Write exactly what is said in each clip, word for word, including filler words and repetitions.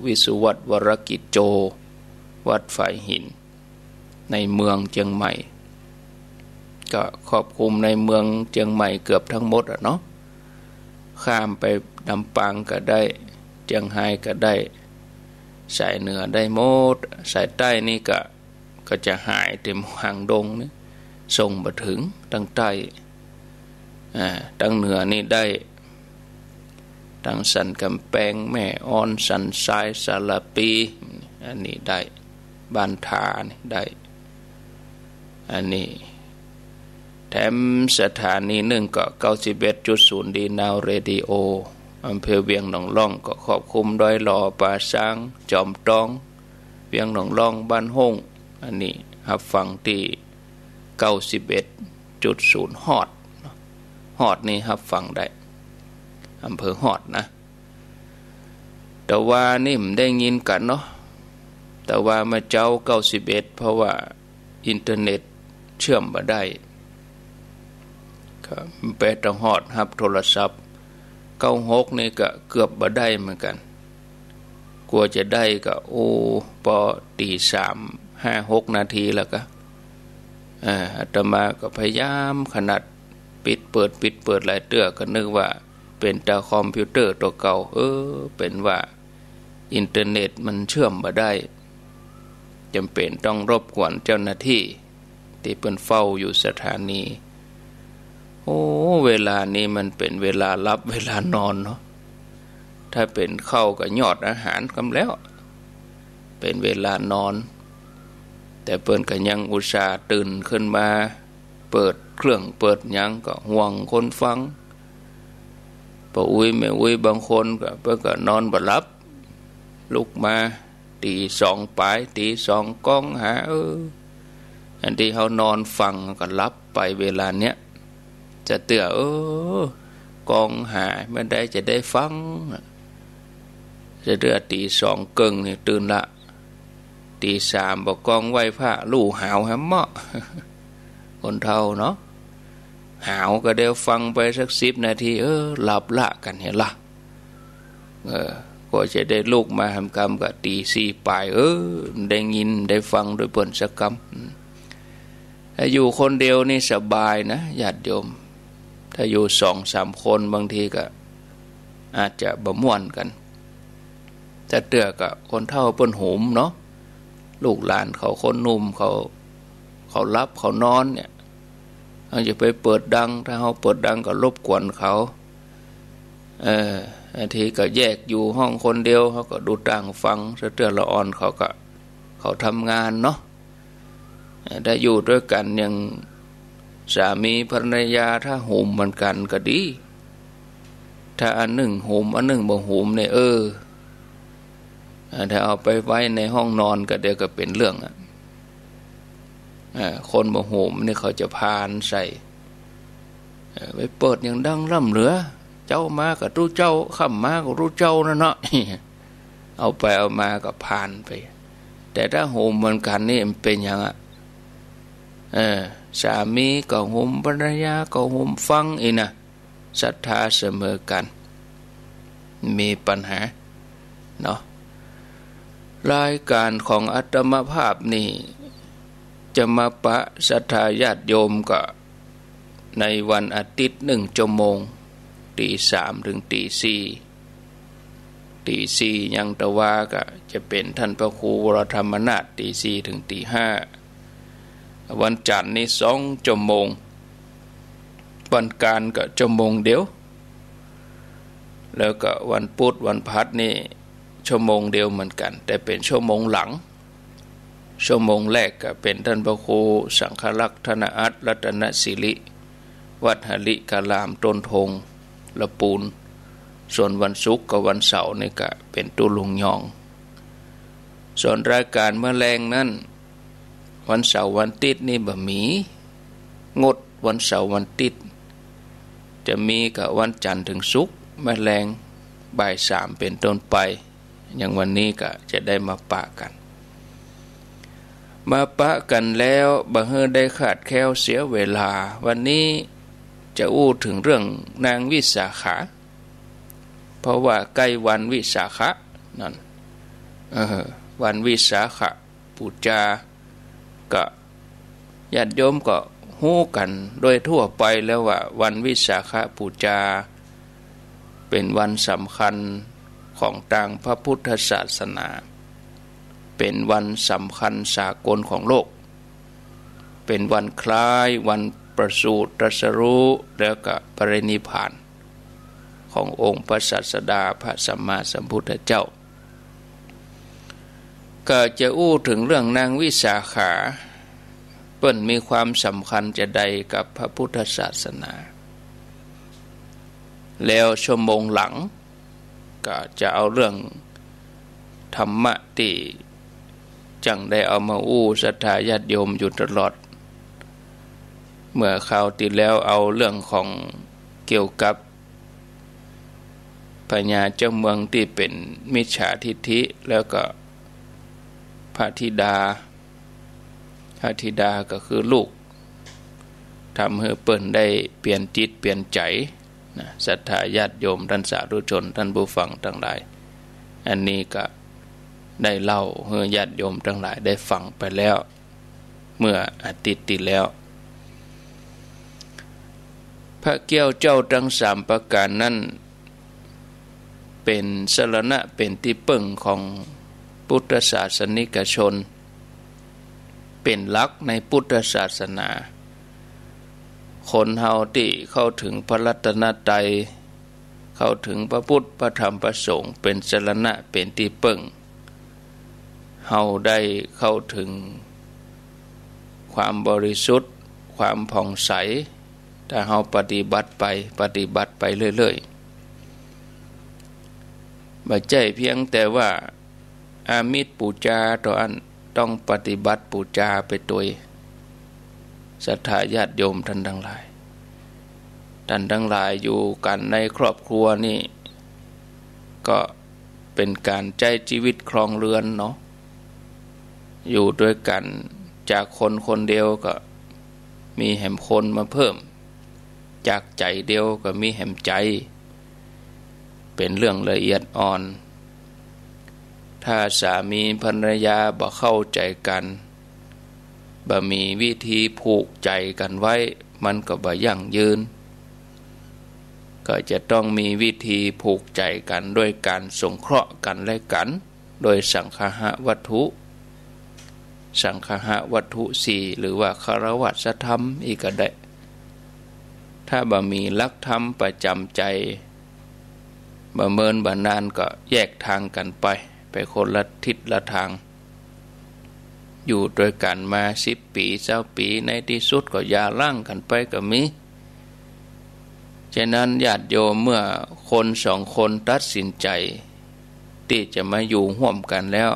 วิสุวัฒน์ วรกิจโจ วัดฝายหิน ในเมืองเจียงใหม่ ก็ครอบคลุมในเมืองเจียงใหม่เกือบทั้งหมดอะเนาะ ข้ามไปลำปางก็ได้ เจียงฮายก็ได้ สายเหนือได้หมด สายใต้นี่ก็ ก็จะหายเต็มหางดงนี่ ส่งบ่ถึง ตังใต้ อ่า ตังเหนือนี่ได้ ตังสันกำแปง แม่อ่อน สันทราย สารภี อันนี้ได้ บ้านทานี่ได้ อันนี้ แถมสถานีนึ่งก็ เก้าสิบเอ็ดจุดศูนย์ ดีนาวเรดิโอ อำเภอเวียงหนองล่อง ก็ครอบคลุมดอยหล่อ ป่าซาง จอมตอง เวียงหนองล่อง บ้านห้ง อันนี้ฮับฟังตี้ เก้าสิบเอ็ดจุดศูนย์ ฮอด ฮอดนี่ฮับฟังได้ อำเภอฮอดนะ แต่ว่านี่บ่ได้ยินกั๋นเนาะ แต่ว่ามาเจ้า เก้าสิบเอ็ด เพราะว่าอินเทอร์เน็ตเชื่อมบ่ได้ ก็ไปต้องฮอดฮับโทรศัพท์ เก้าหก นี่ก็เกือบบ่ได้เหมือนกั๋น กว่าจะได้ก็ โอ้ ปอตีสาม ห้าหกนาทีแล้วก็ อ่า อาตมาก็พยายามขนาดปิดเปิด ปิดเปิดหลายเตื้อ ก็นึกว่าเป๋นตาคอมพิวเตอร์ตั๋วเก่า เออ เป๋นว่าอินเทอร์เน็ตมันเชื่อมบ่ได้ จ๋ำเป๋นต้องรบกวนเจ้าหน้าตี้ ตี้เปิ้นเฝ้าอยู่สถานี โอ้ เวลานี้มันเป๋นเวลาหลับเวลานอนเนาะ ถ้าเป๋นข้าวก็ยอดอาหารกำแล้ว เป๋นเวลานอน แต่เปิ้นก็ยังอุตส่าห์ตื่นขึ้นมา เปิดเครื่องเปิดหยัง ก็ห่วงคนฟัง ป้ออุ๊ยแม่อุ๊ยบางคนก็ เปิ้นก็นอนบ่หลับ ลุกมา ตีสองป๋าย ตีสองก้องหา เออ อันตี้เฮานอนฟังก็หลับไปเวลาเนี้ย จะเตื้อ เออ ก้องหา เมื่อใดจะได้ฟัง จะเตื้อตีสองเกิ่งนี่ตื่นละ ตีสามบ่าก้องไหว้พระ ลู่หาวแหมเมาะ คนเฒ่าเนาะ หาวก็เดี๋ยวฟังไปสักสิบนาที เออ หลับละกั๋นเหียละ เออ กว่าจะได้ลุกมาแหมกำก็ตีสี่ป๋าย เออ ได้ยินได้ฟังด้วยเปิ้นสักกำ อืม ถ้าอยู่คนเดียวนี่สบายนะญาติโยม ถ้าอยู่สองสามคนบางทีก็อาจจะบ่ม่วนกั๋น จะเตื้อก็คนเฒ่าเปิ้นหุมเนาะ ลูกหลานเขาคนหนุ่มเขา เขาหลับเขานอนเนี่ย เฮาจะไปเปิดดัง ถ้าเฮาเปิดดังก็รบกวนเขา เออ บางทีก็แยกอยู่ห้องคนเดียว เฮาก็ดูตางฟัง จะเตื้อละอ่อนเขาก็ เขาทำงานเนาะ เออ ถ้าอยู่ด้วยกั๋นอย่างสามีภรรยา ถ้าหุมเหมือนกั๋นก็ดี ถ้าอันนึ่งหุม อันนึ่งบ่หุมเนี่ย เออ อ่า ถ้าเอาไปไว้ในห้องนอนก็เดี๋ยวก็เป๋นเรื่องอะ อ่า คนบ่หุมนี่เขาจะผ่านใส่ เออ ไปเปิดอย่างดังล้ำเหลือ เจ๊ามาก็ตุ๊เจ๊า ค่ำมาก็ตุ๊เจ๊านั่นเนาะ เอาไปเอามาก็ผ่านไป แต่ถ้าหุมเหมือนกั๋นนี่มันเป๋นหยังอะ เออ สามีก็หุม ภรรยาก็หุมฟังอี้นะ ศรัทธาเสมอกั๋น มีปัญหาเนาะ รายการของอาตมาภาพนี่ จะมาปะศรัทธาญาติโยมก็ในวันอาทิตย์นึ่งชั่วโมง ตีสามถึงตีสี่ ตีสี่ยังตะวาก็จะเป๋นท่านพระครูวรธรรมนาถ ตีสี่ถึงตีห้า วันจันทร์นี่สองชั่วโมง วันการก็ชั่วโมงเดียว แล้วก็วันพุธวันพฤหัสนี่ชั่วโมงเดียวเหมือนกั๋น แต่เป๋นชั่วโมงหลัง ชั่วโมงแรกก็เป๋นท่านพระครูสังฆรักษ์ ธนอัตถ์ รัตนสิริ วัดหริการาม ต้นทง ละปูน ส่วนวันศุกร์กับวันเสาร์นี่ก็เป๋นตุ๊ลุงยอง ส่วนรายการเมื่อแลงนั้น วันเสาร์วันอาทิตย์นี่บ่มี งดวันเสาร์วันอาทิตย์ จะมีก็วันจันทร์ถึงศุกร์ เมื่อแลงบ่ายสามเป๋นต้นไป อย่างวันนี้ก็จะได้มาปะกั๋น มาปะกั๋นแล้วบ่หื้อได้คลาดแคลนเสียเวลา วันนี้จะอู้เถิงเรื่องนางวิสาขา เพราะว่าใก้วันวิสาขะนั่น เออ วันวิสาขบูชา ก็ญาติโยมก็ฮู้กั๋นโดยทั่วไปแล้วว่าวันวิสาขบูชา เป๋นวันสำคัญของตางพระพุทธศาสนา เป๋นวันสำคัญสากลของโลก เป๋นวันคล้ายวันประสูติตรัสรู้ แล้วก็ปรินิพพานขององค์พระศาสดาพระสัมมาสัมพุทธเจ้า ก็จะอู้เถิงเรื่องนางวิสาขา เปิ้นมีความสำคัญจาใดกับพระพุทธศาสนา แล้วชั่วโมงหลัง ก็จะเอาเรื่องธรรมะตี้จั่งได้เอามาอู้ศรัทธาญาติโยมอยู่ตลอด เมื่อคราวตี้แล้วเอาเรื่องของเกี่ยวกับพญาเจ้าเมืองตี้เป๋นมิจฉาทิฏฐิ แล้วก็พระธิดา พระธิดาก็คือลูก ทำหื้อเปิ้นได้เปลี่ยนจิตเปลี่ยนใจ๋นะ ศรัทธาญาติโยมต้านสาธุชนต้านผู้ฟังตังหลาย อันนี้ก็ได้เล่าหื้อญาติโยมตังหลายได้ฟังไปแล้ว เมื่ออาทิตย์ตี้แล้ว พระเกี้ยวเจ้าตังสามประก๋านนั้น เป๋นสรณะเป๋นตี้เปิ้งของพุทธศาสนิกชน เป๋นหลักในพุทธศาสนา คนเฮาตี้เข้าเถิงพระรัตนตรัย เข้าเถิงพระพุทธพระธรรมพระสงฆ์เป๋นสรณะเป๋นตี้เปิ้ง เฮาได้เข้าเถิงความบริสุทธิ์ ความผ่องใส ถ้าเฮาปฏิบัติไป ปฏิบัติไปเรื่อยๆ บ่ใจ้เพียงแต่ว่าอามิสบูชาเต้าอั้น ต้องปฏิบัติบูชาไปตวย ศรัทธาญาติโยมต้านตังหลาย ต้านตังหลายอยู่กั๋นในครอบครัวนี่ ก็เป๋นก๋านใจ๊จีวิตครองเรือนเนาะ อยู่ตวยกั๋นจากคนคนเดียวก็มีแหมคนมาเพิ่ม จากใจ๋เดียวก็มีแหมใจ๋ เป๋นเรื่องละเอียดอ่อน ถ้าสามีภรรยาบ่เข้าใจ๋กั๋น บ่มีวิธีผูกใจ๋กั๋นไว้ มันก็บ่ยั่งยืน ก็จะต้องมีวิธีผูกใจ๋กั๋นด้วยก๋านสงเคราะห์กั๋นและกั๋น โดยสังคหวัตถุ สังคหวัตถุสี่ หรือว่าฆราวาสธรรมอี้ก็ได้ ถ้าบ่มีหลักธรรมประจ๋ำใจ๋ บ่เมินบ่นานก็แยกตางกั๋นไป ไปคนละทิศละตาง อยู่ตวยกั๋นมาสิบปี๋ ซาวปี๋ ในตี้สุดก็หย่าร้างกั๋นไปก็มี ฉะนั้นญาติโยมเมื่อคนสองคนตัดสินใจ๋ตี้จะมาอยู่ฮ่วมกั๋นแล้ว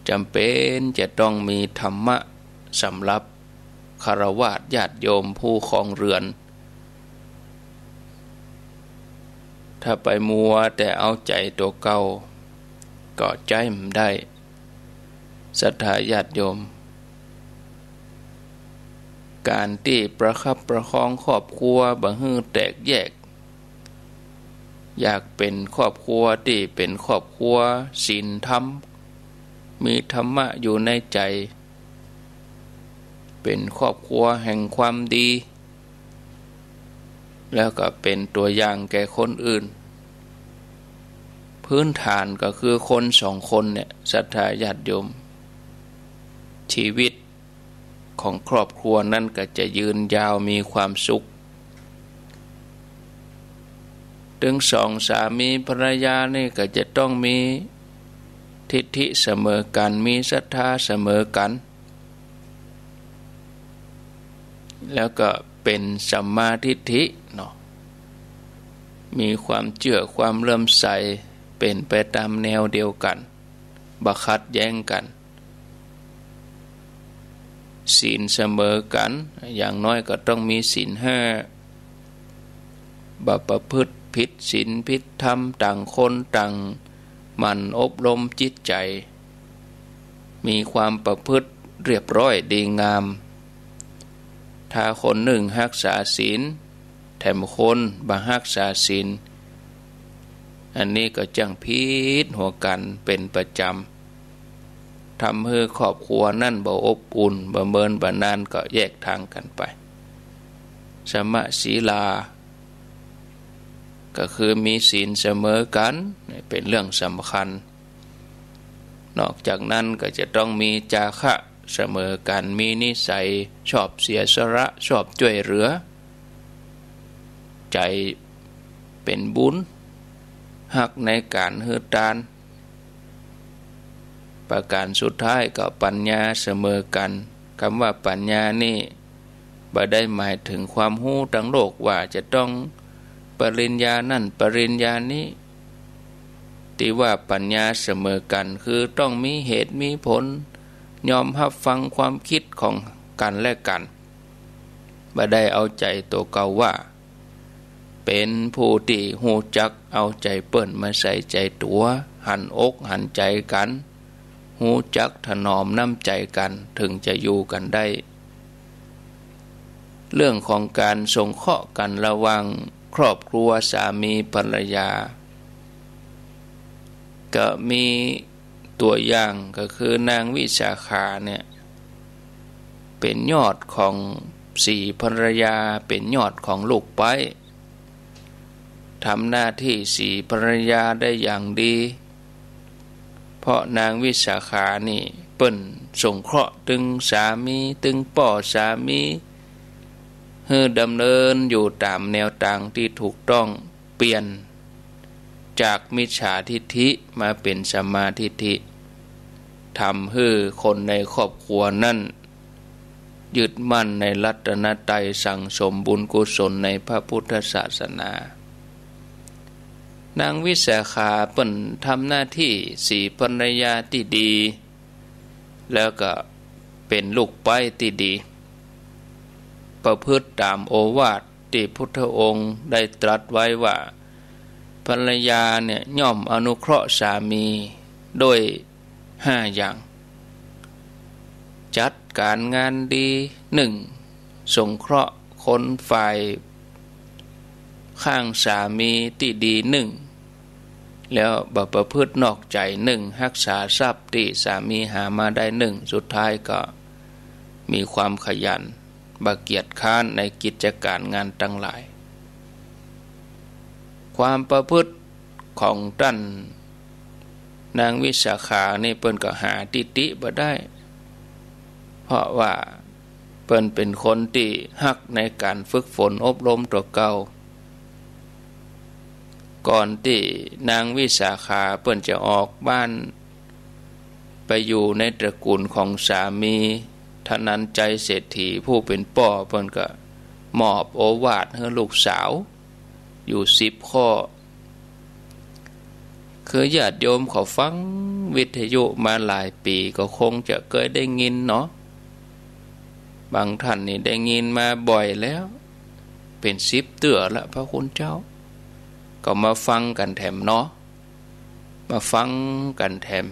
จ๋ำเป๋นจะต้องมีธรรมะสำหรับฆราวาสญาติโยมผู้ครองเรือน ถ้าไปมัวแต่เอาใจ๋ตั๋วเก่า ก็ใจ๊บ่ได้ ศรัทธาญาติโยม ก๋านตี้ประคับประคองครอบครัวบ่หื้อแตกแยก อยากเป๋นครอบครัวตี้เป๋นครอบครัวศีลธรรม มีธรรมะอยู่ในใจ๋ เป๋นครอบครัวแห่งความดี แล้วก็เป๋นตั๋วอย่างแก่คนอื่น พื้นฐานก็คือคนสองคนเนี่ย ศรัทธาญาติโยม ชีวิตของครอบครัวนั้นก็จะยืนยาวมีความสุข ตึงสองสามีภรรยานี่ก็จะต้องมีทิฏฐิเสมอกั๋น มีศรัทธาเสมอกั๋น แล้วก็เป๋นสัมมาทิฏฐิเนาะ มีความเจื้อความเลื่อมใส เป๋นไปต๋ามแนวเดียวกั๋น บ่ขัดแย้งกั๋น ศีลเสมอกั๋น อย่างน้อยก็ต้องมีศีลห้า บ่ประพฤติผิดศีลผิดธรรม ต่างคนต่างหมั่นอบรมจิตใจ๋ มีความประพฤติเรียบร้อยดีงาม ถ้าคนนึ่งฮักษาศีล แถมคนบ่ฮักษาศีล อันนี้ก็จ้างผิดหัวกั๋นเป๋นประจ๋ำ ทำหื้อครอบครัวนั้นบ่อบอุ่น บ่เมินบ่นานก็แยกทางกั๋นไป สมะสีลา ก็คือมีศีลเสมอกั๋น เป๋นเรื่องสำคัญ นอกจากนั้นก็จะต้องมีจาคะเสมอกั๋น มีนิสัยชอบเสียสละ ชอบจ้วยเหลือ ใจ๋เป๋นบุญ ฮักในก๋านหื้อตาน ประก๋านสุดท้ายก็ปัญญาเสมอกั๋น กำว่าปัญญานี่ บ่ได้หมายเถิงความฮู้ตางโลกว่าจะต้องปริญญานั้นปริญญานี้ ตี้ว่าปัญญาเสมอกั๋น คือต้องมีเหตุมีผล ยอมฮับฟังความกึ๊ดของกั๋นและกั๋น บ่ได้เอาใจ๋ตั๋วเก่าว่า เป๋นผู้ตี้ฮู้จักเอาใจ๋เปิ้นมาใส่ใจ๋ตั๋ว หันอกหันใจ๋กั๋น ฮู้จักถนอมน้ำใจ๋กั๋น เถิงจะอยู่กั๋นได้ เรื่องของก๋านสงเคราะห์กั๋นระหว่างครอบครัวสามีภรรยา ก็มีตั๋วอย่างก็คือนางวิสาขาเนี่ย เป๋นยอดของศรีภรรยา เป๋นยอดของลูกใป๊ ทำหน้าตี้ศรีภรรยาได้อย่างดี เพราะนางวิสาขานี่เปิ้นสงเคราะห์ตึงสามี ตึงป้อสามี หื้อดำเนินอยู่ต๋ามแนวตางตี้ถูกต้อง เปลี่ยนจากมิจฉาทิฏฐิมาเป๋นสัมมาทิฏฐิ ทำหื้อคนในครอบครัวนั้น ยึดมั่นในรัตนตรัย สั่งสมบุญกุศลในพระพุทธศาสนา นางวิสาขาเปิ้นทำหน้าตี้ศรีภรรยาตี้ดี แล้วก็เป๋นลูกใป๊ตี้ดี ประพฤติต๋ามโอวาทตี้พุทธองค์ได้ตรัสไว้ว่า ภรรยาเนี่ยย่อมอนุเคราะห์สามีด้วย ห้าอย่าง จัดก๋านงานดี นึ่ง สงเคราะห์คนฝ่ายข้างสามีตี้ดี นึ่ง แล้วบ่ประพฤตินอกใจ๋ นึ่ง ฮักษาทรัพย์ตี้สามีหามาได้ นึ่ง สุดท้ายก็มีความขยัน บ่เกียจคร้านในกิจก๋านงานตังหลาย ความประพฤติของต้านนางวิสาขานี่เปิ้นก็หาตี้ติบ่ได้ เพราะว่าเปิ้นเป๋นคนตี้ฮักในก๋านฝึกฝนอบรมตั๋วเก่า ก่อนตี้นางวิสาขาเปิ้นจะออกบ้าน ไปอยู่ในตระกูลของสามี ธนัญชัยเศรษฐีผู้เป๋นป้อ เปิ้นก็มอบโอวาทหื้อลูกสาวอยู่สิบข้อ คือญาติโยมเขาฟังวิทยุมาหลายปี๋ก็คงจะเกยได้ยินเนาะ บางต้านนี่ได้ยินมาบ่อยแล้ว เป๋นสิบเตื้อละพระคุณเจ้า ก็มาฟังกั๋นแถมเนาะ มาฟังกั๋นแถม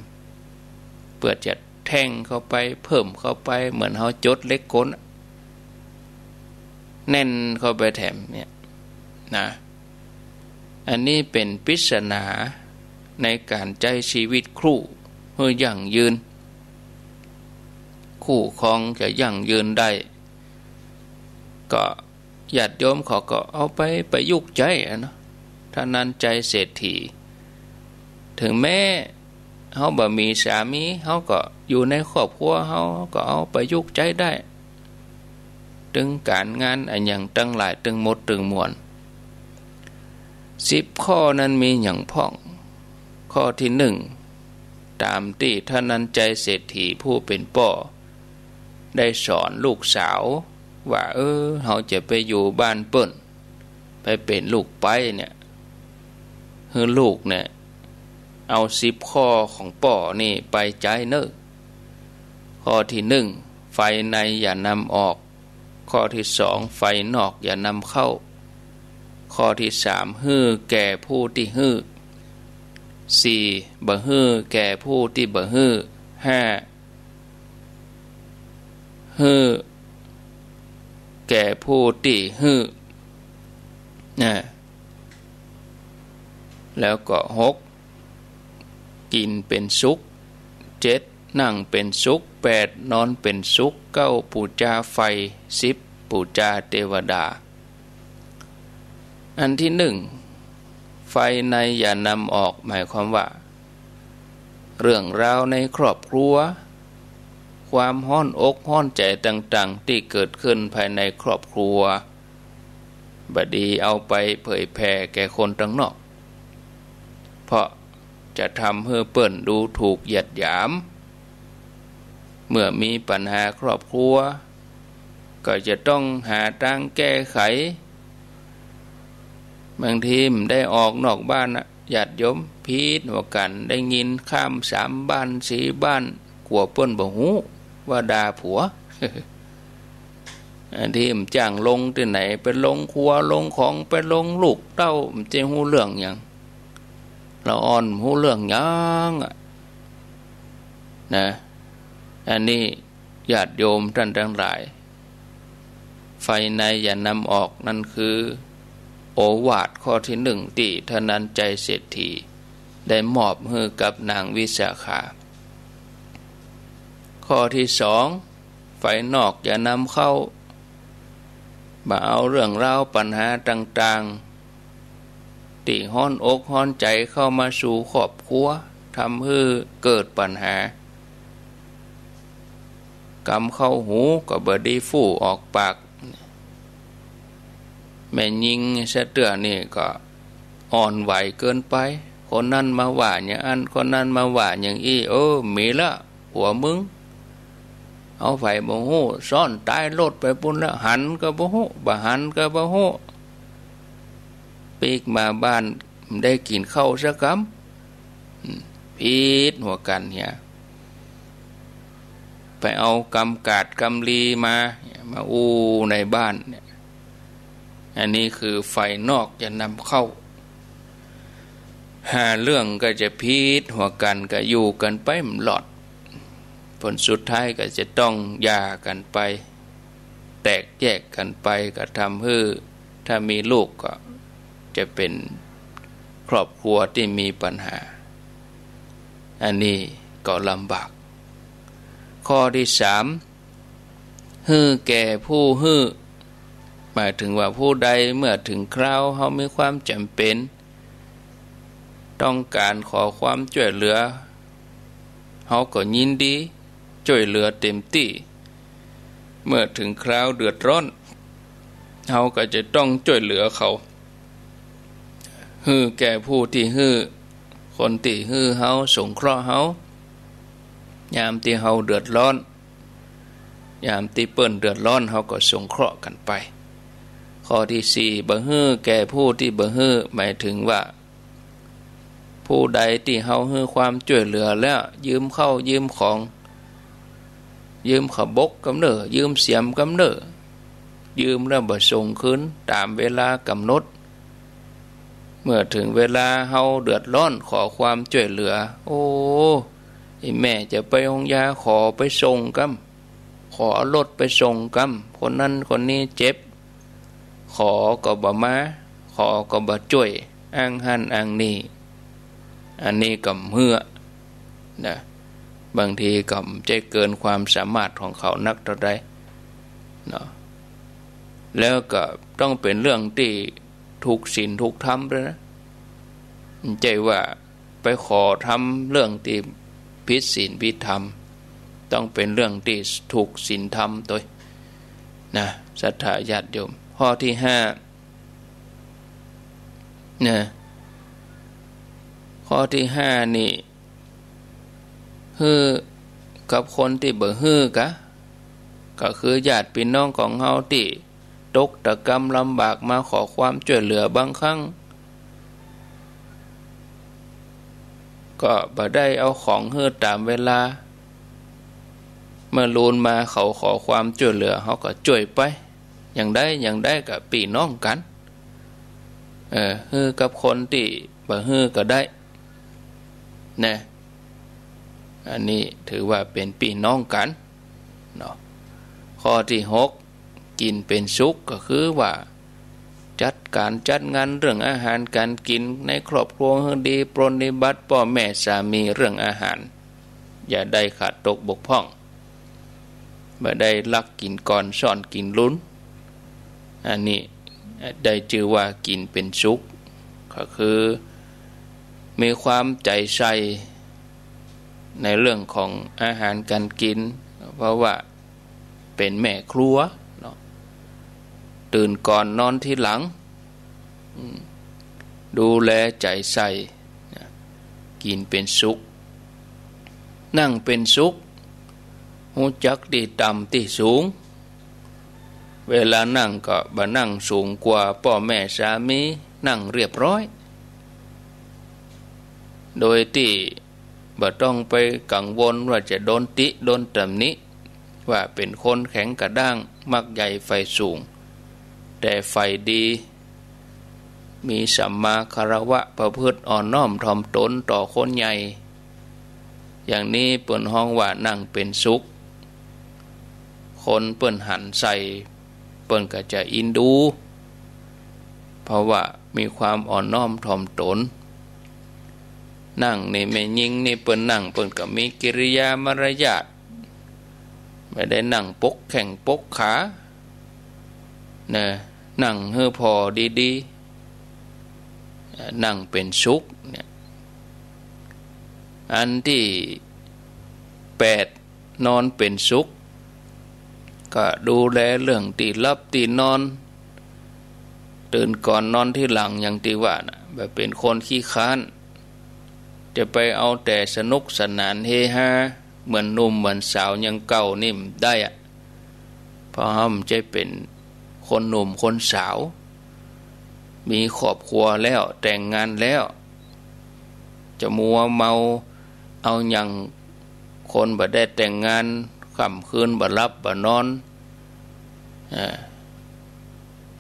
เปื้อจะแท่งเข้าไป เพิ่มเข้าไป เหมือนเฮาจดเลขกลอะ แน่นเข้าไปแถมเนี่ยนะ อันนี้เป๋นปริศนาในก๋านใจ๊ชีวิตคู่หื้อยั่งยืน คู่ครองจะยั่งยืนได้ ก็ ญาติโยมเขาก็เอาไปประยุกต์ใจ๊อะเนาะ ธนัญชัยเศรษฐี เถิงแม้เฮาบ่มีสามี เฮาก็อยู่ในครอบครัวเฮา ก็เอาประยุกต์ใจ๊ได้ ตึงก๋านงานอะหยังตังหลายตึงหมดตึงมวล สิบข้อนั้นมีหยังพ่อง ข้อตี้นึ่ง ต๋ามตี้ธนัญชัยเศรษฐีผู้เป๋นป้อ ได้สอนลูกสาวว่า เออ เฮาจะไปอยู่บ้านเปิ้น ไปเป๋นลูกใป๊เนี่ย หื้อลูกเนี่ย เอาสิบข้อของป้อนี่ไปใจ๊เน่อ ข้อตี้นึ่ง ไฟในอย่านำออก ข้อตี้สอง ไฟนอกอย่านำเข้า ข้อตี้สาม หื้อแก่ผู้ตี้หื้อ สี่ บ่หื้อแก่ผู้ตี้บ่หื้อ ห้า หื้อแก่ผู้ตี้หื้อ นะ แล้วก็ หก กิ๋นเป๋นสุข เจ็ด นั่งเป๋นสุข แปด นอนเป๋นสุข เก้า ปู๋จาไฟ สิบ ปู๋จาเตวดา อันตี้นึ่ง ไฟในอย่านำออก หมายความว่า เรื่องราวในครอบครัว ความฮ้อนอกฮ้อนใจ๋ต่างๆ ตี้เกิดขึ้นภายในครอบครัว บ่ดีเอาไปเผยแผ่แก่คนตังนอก เพราะจะทำหื้อเปิ้นดูถูกเหยียดหยาม เมื่อมีปัญหาครอบครัว ก็จะต้องหาตางแก้ไข บางทีบ่ได้ออกนอกบ้านนะ ญาติโยม ผิดหัวกั๋น ได้ยินข้ามสามบ้านสี่บ้าน กั๋วเปิ้นบ่ฮู้ว่าด่าผัว อันตี้บ่จ้างลงตี้ไหน ไปลงครัวลงของ ไปลงลูกเต้า บ่ใจ้ฮู้เรื่องหยัง ละอ่อนบ่ฮู้เรื่องหยังอะ นะ อันนี้ ญาติโยมต้านตังหลาย ไฟในอย่านำออก นั้นคือ โอวาทข้อตี้นึ่ง ตี้ท่านนันทชัยเศรษฐี ได้มอบหื้อกับนางวิสาขา ข้อตี้สอง ไฟนอกอย่านำเข้า บ่เอาเรื่องราวปัญหาต่างๆ ตี้ฮ้อนอกฮ้อนใจ๋เข้ามาสู่ครอบครัว ทำหื้อเกิดปัญหา กำเข้าหูก็บ่ดีฟู่ออกปาก แม่ญิงสะเตื้อนี่ก็อ่อนไหวเกินไป คนนั้นมาว่าอย่างอั้น คนนั้นมาว่าอย่างอี้ เออ มีละ ผัวมึง เอาใผบ่ฮู้ ซ่อนต๋ายรถไปปู๊นแล้ว หันก็บ่ฮู้ บ่หันก็บ่ฮู้ ปิ๊กมาบ้าน บ่ได้กิ๋นข้าวสักกำ อืม ผิดหัวกั๋นเหีย ไปเอากำกาดกำลีมา มาอู้ในบ้านเนี่ย อันนี้คือไฟนอกจะนำเข้า หาเรื่องก็จะผิดหัวกั๋น ก็อยู่กั๋นไปบ่รอด ผลสุดท้ายก็จะต้องหย่ากั๋นไป แตกแยกกั๋นไป ก็ทำหื้อ ถ้ามีลูกก็จะเป๋นครอบครัวตี้มีปัญหา อันนี้ก็ลำบาก ข้อตี้สาม หื้อแก่ผู้หื้อ หมายถึงว่าผู้ใดเมื่อถึงคราวเฮามีความจ๋ำเป๋น ต้องก๋านขอความจ้วยเหลือ เฮาก็ยินดีจ้วยเหลือเต๋มตี้ เมื่อถึงคราวเดือดร้อน เฮาก็จะต้องจ้วยเหลือเขา หื้อแก่ผู้ตี้หื้อ คนตี้หื้อเฮา สงเคราะห์เฮา ยามตี้เฮาเดือดร้อน ยามตี้เปิ้นเดือดร้อน เฮาก็สงเคราะห์กั๋นไป ข้อตี้สี่ บ่หื้อแก่ผู้ตี้บ่หื้อ หมายถึงว่า ผู้ใดตี้เฮาหื้อความจ้วยเหลือแล้ว ยืมข้าวยืมของ ยืมข้าวบกกำเน่อ ยืมเสียมกำเน่อ ยืมแล้วบ่ส่งคืนต๋ามเวลากำหนด เมื่อถึงเวลาเฮาเดือดร้อนขอความจ้วยเหลือ โอ้ อีแม่จะไปโฮงยา ขอไปส่งกำ ขอเอารถไปส่งกำ คนนั้นคนนี้เจ็บ ขอก็บ่มา ขอก็บ่จ้วย อ้างหั้นอ้างนี่ อันนี้ก็บ่หื้อนะ บางทีก็บ่ใจ้เกินความสามารถของเขานักเต้าใดเนาะ แล้วก็ต้องเป๋นเรื่องตี้ถูกศีลถูกธรรมตวยนะ บ่ใจ้ว่า ไปขอทำเรื่องตี้ผิดศีลผิดธรรม ต้องเป๋นเรื่องตี้ถูกศีลธรรมตวยนะ ศรัทธาญาติโยม ข้อตี้ห้า นะ ข้อตี้ห้านี่ หื้อกับคนตี้บ่หื้อกา ก็คือญาติปี้น้องของเฮาตี้ตกตะกำลำบากมาขอความจ้วยเหลือบางครั้ง ก็บ่ได้เอาของหื้อต๋ามเวลา เมื่อลูนมาเขาขอความจ้วยเหลือ เฮาก็จ้วยไป อย่างใดอย่างใดก็ปี้น้องกั๋น เออ หื้อกับคนตี้บ่หื้อก็ได้ นะ อันนี้ถือว่าเป๋นปี้น้องกั๋นเนาะ ข้อตี้หก กิ๋นเป๋นสุข ก็คือว่า จ จัดก๋านจัดงานเรื่องอาหารก๋านกิ๋นในครอบครัวหื้อดี ปรนนิบัติป้อแม่สามีเรื่องอาหาร อย่าได้ขาดตกบกพร่อง บ่ได้ลักกิ๋นก่อนซ่อนกิ๋นหลัง อันนี้ได้จื้อว่ากิ๋นเป๋นสุข ก็คือมีความใจ๋ใส่ในเรื่องของอาหารก๋านกิ๋น เพราะว่าเป๋นแม่ครัวเนาะ ตื่นก่อนนอนทีหลัง อืม ดูแลใจ๋ใส่ กิ๋นเป๋นสุข นั่งเป๋นสุข ฮู้จักตี้ต่ำตี้สูง เวลานั่งก็บ่นั่งสูงกว่าป้อแม่สามี นั่งเรียบร้อย โดยตี้บ่ต้องไปกังวลว่าจะโดนติโดนตำหนิ ว่าเป๋นคนแข็งกระด้าง มักใหญ่ใฝ่สูง แต่ใฝ่ดี มีสัมมาคารวะ ประพฤติอ่อนน้อมถ่อมตนต่อคนใหญ่ อย่างนี้เปิ้นฮ้องว่านั่งเป๋นสุข คนเปิ้นหันใส่ เปิ้นก็จะอินดู เพราะว่ามีความอ่อนน้อมถ่อมตน นั่งนี่แม่ญิงนี่เปิ้นนั่งเปิ้นก็มีกิริยามารยาท บ่ได้นั่งปกแข้งปกขา นะ นั่งหื้อผ่อดีๆ นั่งเป๋นสุขเนี่ย อันตี้แปด นอนเป๋นสุข ก็ดูแลเรื่องตี้หลับตี้นอน ตื่นก่อนนอนทีหลังอย่างตี้ว่าน่ะ บ่เป๋นคนขี้คร้าน จะไปเอาแต่สนุกสนานเฮฮา เหมือนหนุ่มเหมือนสาวอย่างเก่านี่บ่ได้อะ เพราะเฮาบ่ใจ้เป๋นคนหนุ่มคนสาว มีครอบครัวแล้ว แต่งงานแล้ว จะมัวเมาเอาอย่างคนบ่ได้แต่งงาน ค่ำคืนบ่หลับบ่นอน อ่า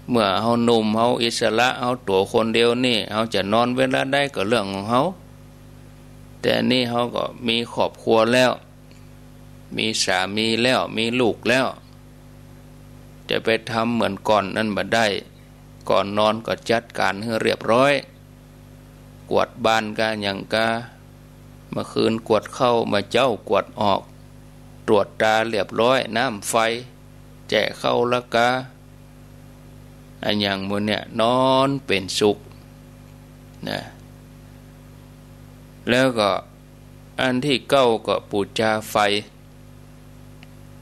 เมื่อเฮาหนุ่ม เฮาอิสระ เฮาตั๋วคนเดียวนี่ เฮาจะนอนเวลาใดก็เรื่องของเฮา แต่นี่เฮาก็มีครอบครัวแล้ว มีสามีแล้ว มีลูกแล้ว จะไปทำเหมือนก่อนนั้นบ่ได้ ก่อนนอนก็จัดก๋านหื้อเรียบร้อย กวาดบ้านกาหยังกา เมื่อคืนกวาดเข้า เมื่อเจ๊ากวาดออก ตรวจตราเรียบร้อย น้ำไฟ แจเข้าละกา อะหยังหมู่เนี่ย นอนเป๋นสุข นะ แล้วก็อันตี้เก้าก็ปู๋จาไฟ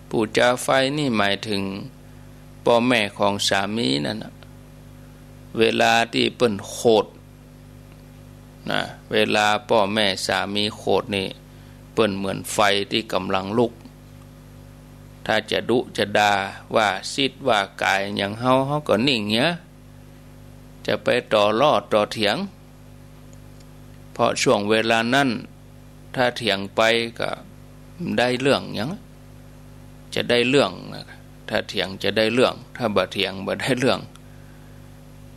ปู๋จาไฟนี่หมายเถิงป้อแม่ของสามีนั่นน่ะ เวลาตี้เปิ้นโขด นะ เวลาป้อแม่สามีโขดนี่ เปิ้นเหมือนไฟตี้ก่ำลังลุก ถ้าจะดุจะด่า ว่าสิทธิ์ว่าก๋ายหยังเฮา เฮาก็นิ่งเหีย จะไปต่อล้อต่อเถียง เพราะช่วงเวลานั้น ถ้าเถียงไปก็บ่ได้เรื่องหยัง จะได้เรื่องนะ ถ้าเถียงจะได้เรื่อง ถ้าบ่เถียงบ่ได้เรื่อง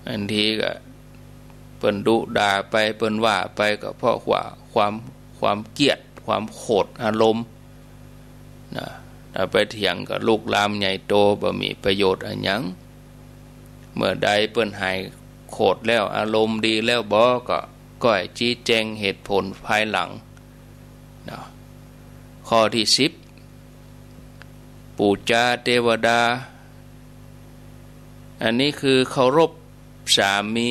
อันทีก็เปิ้นดุด่าไป เปิ้นว่าไป ก็เพราะว่าความ ความเกลียด ความโขดอารมณ์ นะ ถ้าไปเถียงก็ลุกลามใหญ่โต บ่มีประโยชน์อะหยัง เมื่อใดเปิ้นหายโขดแล้ว อารมณ์ดีแล้วบ่ ก็ก้อยชี้แจงเหตุผลภายหลัง เนาะ ข้อตี้สิบ ปู๋จาเตวดา อันนี้คือเคารพสามี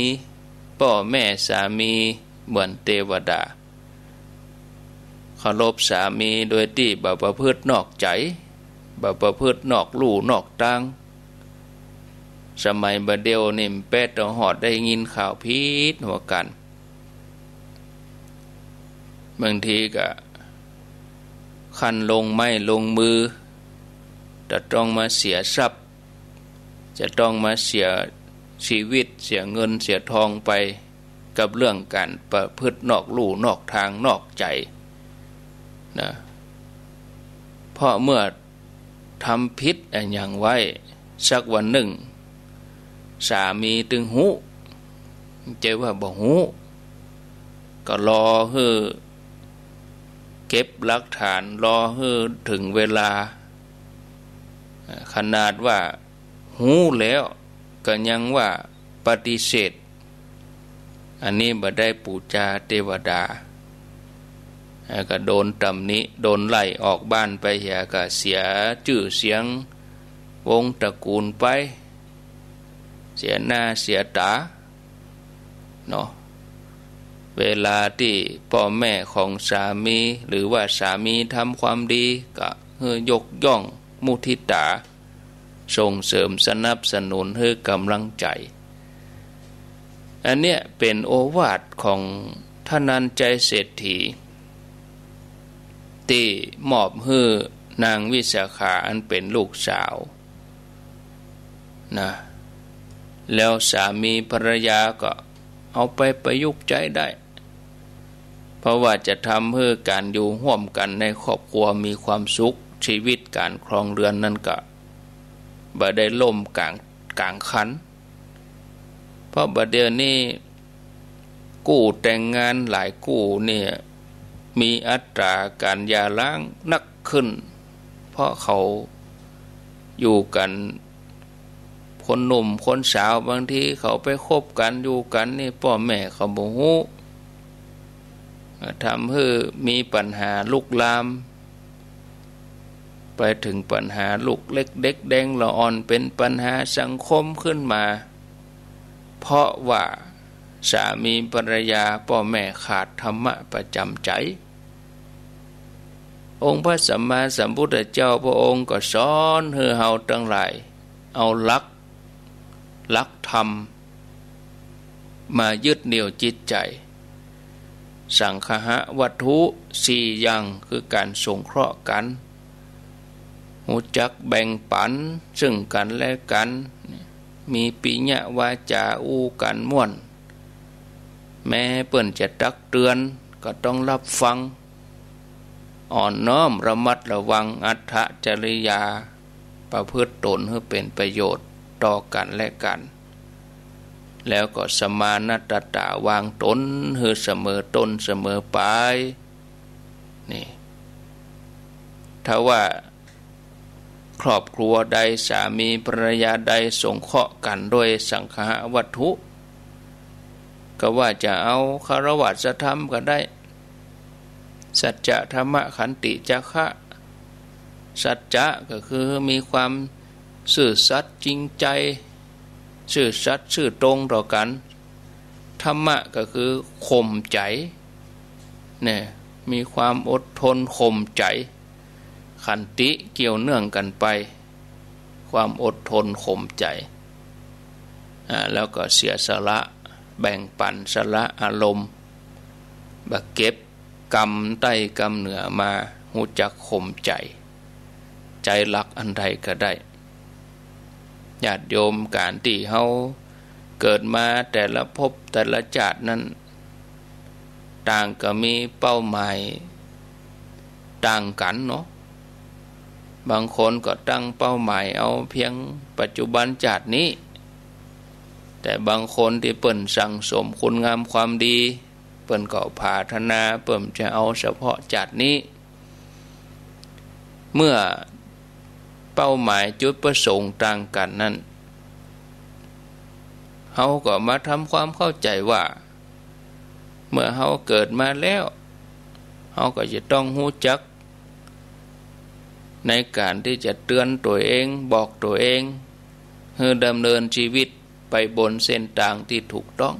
ป้อแม่สามีเหมือนเตวดา เคารพสามีโดยตี้บ่ประพฤตินอกใจ๋ บ่ประพฤตินอกลู่นอกตาง สมัยบ่าเดี่ยวนี่แป๊ดตะหอดได้ยินข่าวผิดหัวกั๋น บางทีก็ขั้นลงไม้ลงมือ จะต้องมาเสียทรัพย์ จะต้องมาเสียชีวิต เสียเงินเสียทองไป กับเรื่องก๋านประพฤตินอกลู่นอกตางนอกใจ๋ นะ เพราะเมื่อทำผิดอะหยังไว้ สักวันนึ่ง สามีตึงฮู้ บ่ใจ้ว่าบ่ฮู้ ก็รอหื้อเก็บหลักฐาน รอหื้อเถิงเวลา ขนาดว่าฮู้แล้ว ก็ยังว่า ปฏิเสธ อันนี้บ่ได้ปู๋จาเตวดา แล้วก็โดนตำหนิ โดนไล่ออกบ้านไปเหีย ก็เสียจื้อเสียงวงศ์ตระกูลไป เสียหน้าเสียต๋าเนาะ เวลาตี้ป้อแม่ของสามี หรือว่าสามีทำความดี ก็หื้อยกย่องมุทิตา ส่งเสริมสนับสนุนหื้อก๋ำลังใจ๋ อันเนี้ยเป๋นโอวาทของธนัญไจยเศรษฐี ตี้มอบหื้อนางวิสาขาอันเป๋นลูกสาวนะ แล้วสามีภรรยาก็เอาไปประยุกต์ใจ๊ได้ เพราะว่าจะทำหื้อก๋านอยู่ฮ่วมกั๋นในครอบครัวมีความสุข ชีวิตก๋านครองเรือนนั้นก็บ่ได้ล่มก๋าง ก๋างคัน เพราะบ่าเดี่ยวนี้กู้แต่งงานหลายกู้เนี่ย มีอัตราก๋านหย่าร้างนักขึ้น เพราะเขาอยู่กั๋น คนหนุ่มคนสาวบางทีเขาไปคบกั๋นอยู่กั๋นนี่ ป้อแม่เขาบ่ฮู้ ทำหื้อมีปัญหาลุกลาม ไปเถิงปัญหาลูกเล็กเด็กแดงละอ่อน เป๋นปัญหาสังคมขึ้นมา เพราะว่าสามีภรรยาป้อแม่ขาดธรรมะประจ๋ำใจ๋ องค์พระสัมมาสัมพุทธเจ้าพระองค์ก็สอนหื้อเฮาตังหลาย เอาหลัก หลักธรรม มายึดเหนี่ยวจิตใจ๋ สังคหวัตถุสี่อย่าง คือก๋านสงเคราะห์กั๋น ฮู้จักแบ่งปั๋นซึ่งกั๋นและกั๋น มีปิยะวาจ๋าอู้กั๋นม่วน แม้เปิ้นจะตักเตือนก็ต้องฮับฟัง อ่อนน้อมระมัดระวังอัตถจริยา ประพฤติตนหื้อเป๋นประโยชน์ต่อกั๋นและกั๋น แล้วก็สมาณัตตา วางตนหื้อเสมอต้นเสมอปลาย นี่ ถ้าว่าครอบครัวใดสามีภรรยาใดสงเคราะห์กั๋นด้วยสังคหวัตถุ ก็ว่าจะเอาคฤหัสถธรรมก็ได้ สัจจะ ธรรมะ ขันติ จาคะ สัจจะก็คือมีความซื่อสัตย์จริงใจ๋ ซื่อสัตย์ซื่อตรงต่อกั๋น ธรรมะก็คือข่มใจ๋ เนี่ย มีความอดทนข่มใจ๋ ขันติเกี่ยวเนื่องกั๋นไป ความอดทนข่มใจ๋ อ่า แล้วก็เสียสละ แบ่งปั๋น สละอารมณ์ บ่เก็บกำใต้กำเหนือมา ฮู้จักข่มใจ๋ ใจ๊หลักอันใดก็ได้ ญาติโยม ก๋านตี้เฮาเกิดมาแต่ละภพแต่ละจาตินั้น ต่างก็มีเป้าหมายต่างกั๋นเนาะ บางคนก็ตั้งเป้าหมายเอาเพียงปัจจุบันจาตินี้ แต่บางคนตี้เปิ้นสั่งสมคุณงามความดี เปิ้นก็ผาถนา เปิ้นจะเอาเฉพาะจาตินี้ เมื่อเป้าหมายจุดประสงค์ต่างกั๋นนั้น เฮาก็มาทำความเข้าใจ๋ว่า เมื่อเฮาเกิดมาแล้ว เฮาก็จะต้องฮู้จักในก๋านตี้จะเตือนตั๋วเอง บอกตั๋วเอง หื้อดำเนินชีวิตไปบนเส้นตางตี้ถูกต้อง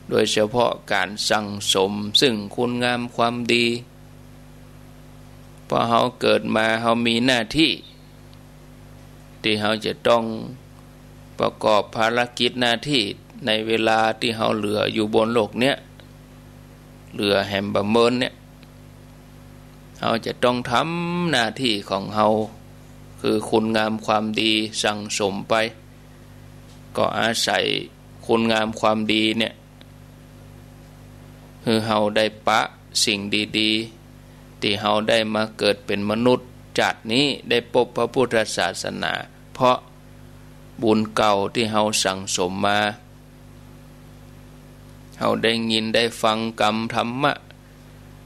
โดยเฉพาะก๋านสั่งสมซึ่งคุณงามความดี เพราะเฮาเกิดมา เฮามีหน้าตี้ ตี้เฮาจะต้องประกอบภารกิจหน้าตี้ในเวลาตี้เฮาเหลืออยู่บนโลกเนี้ย เหลือแหมบ่เมินเนี่ย เฮาจะต้องทำหน้าตี้ของเฮา คือคุณงามความดีสั่งสมไป ก็อาศัยคุณงามความดีเนี่ย หื้อเฮาได้ปะสิ่งดีๆ ตี้เฮาได้มาเกิดเป๋นมนุษย์จาตินี้ ได้ปบพระพุทธศาสนา เพราะบุญเก่าตี้เฮาสั่งสมมา เฮาได้ยินได้ฟังกำธรรมะ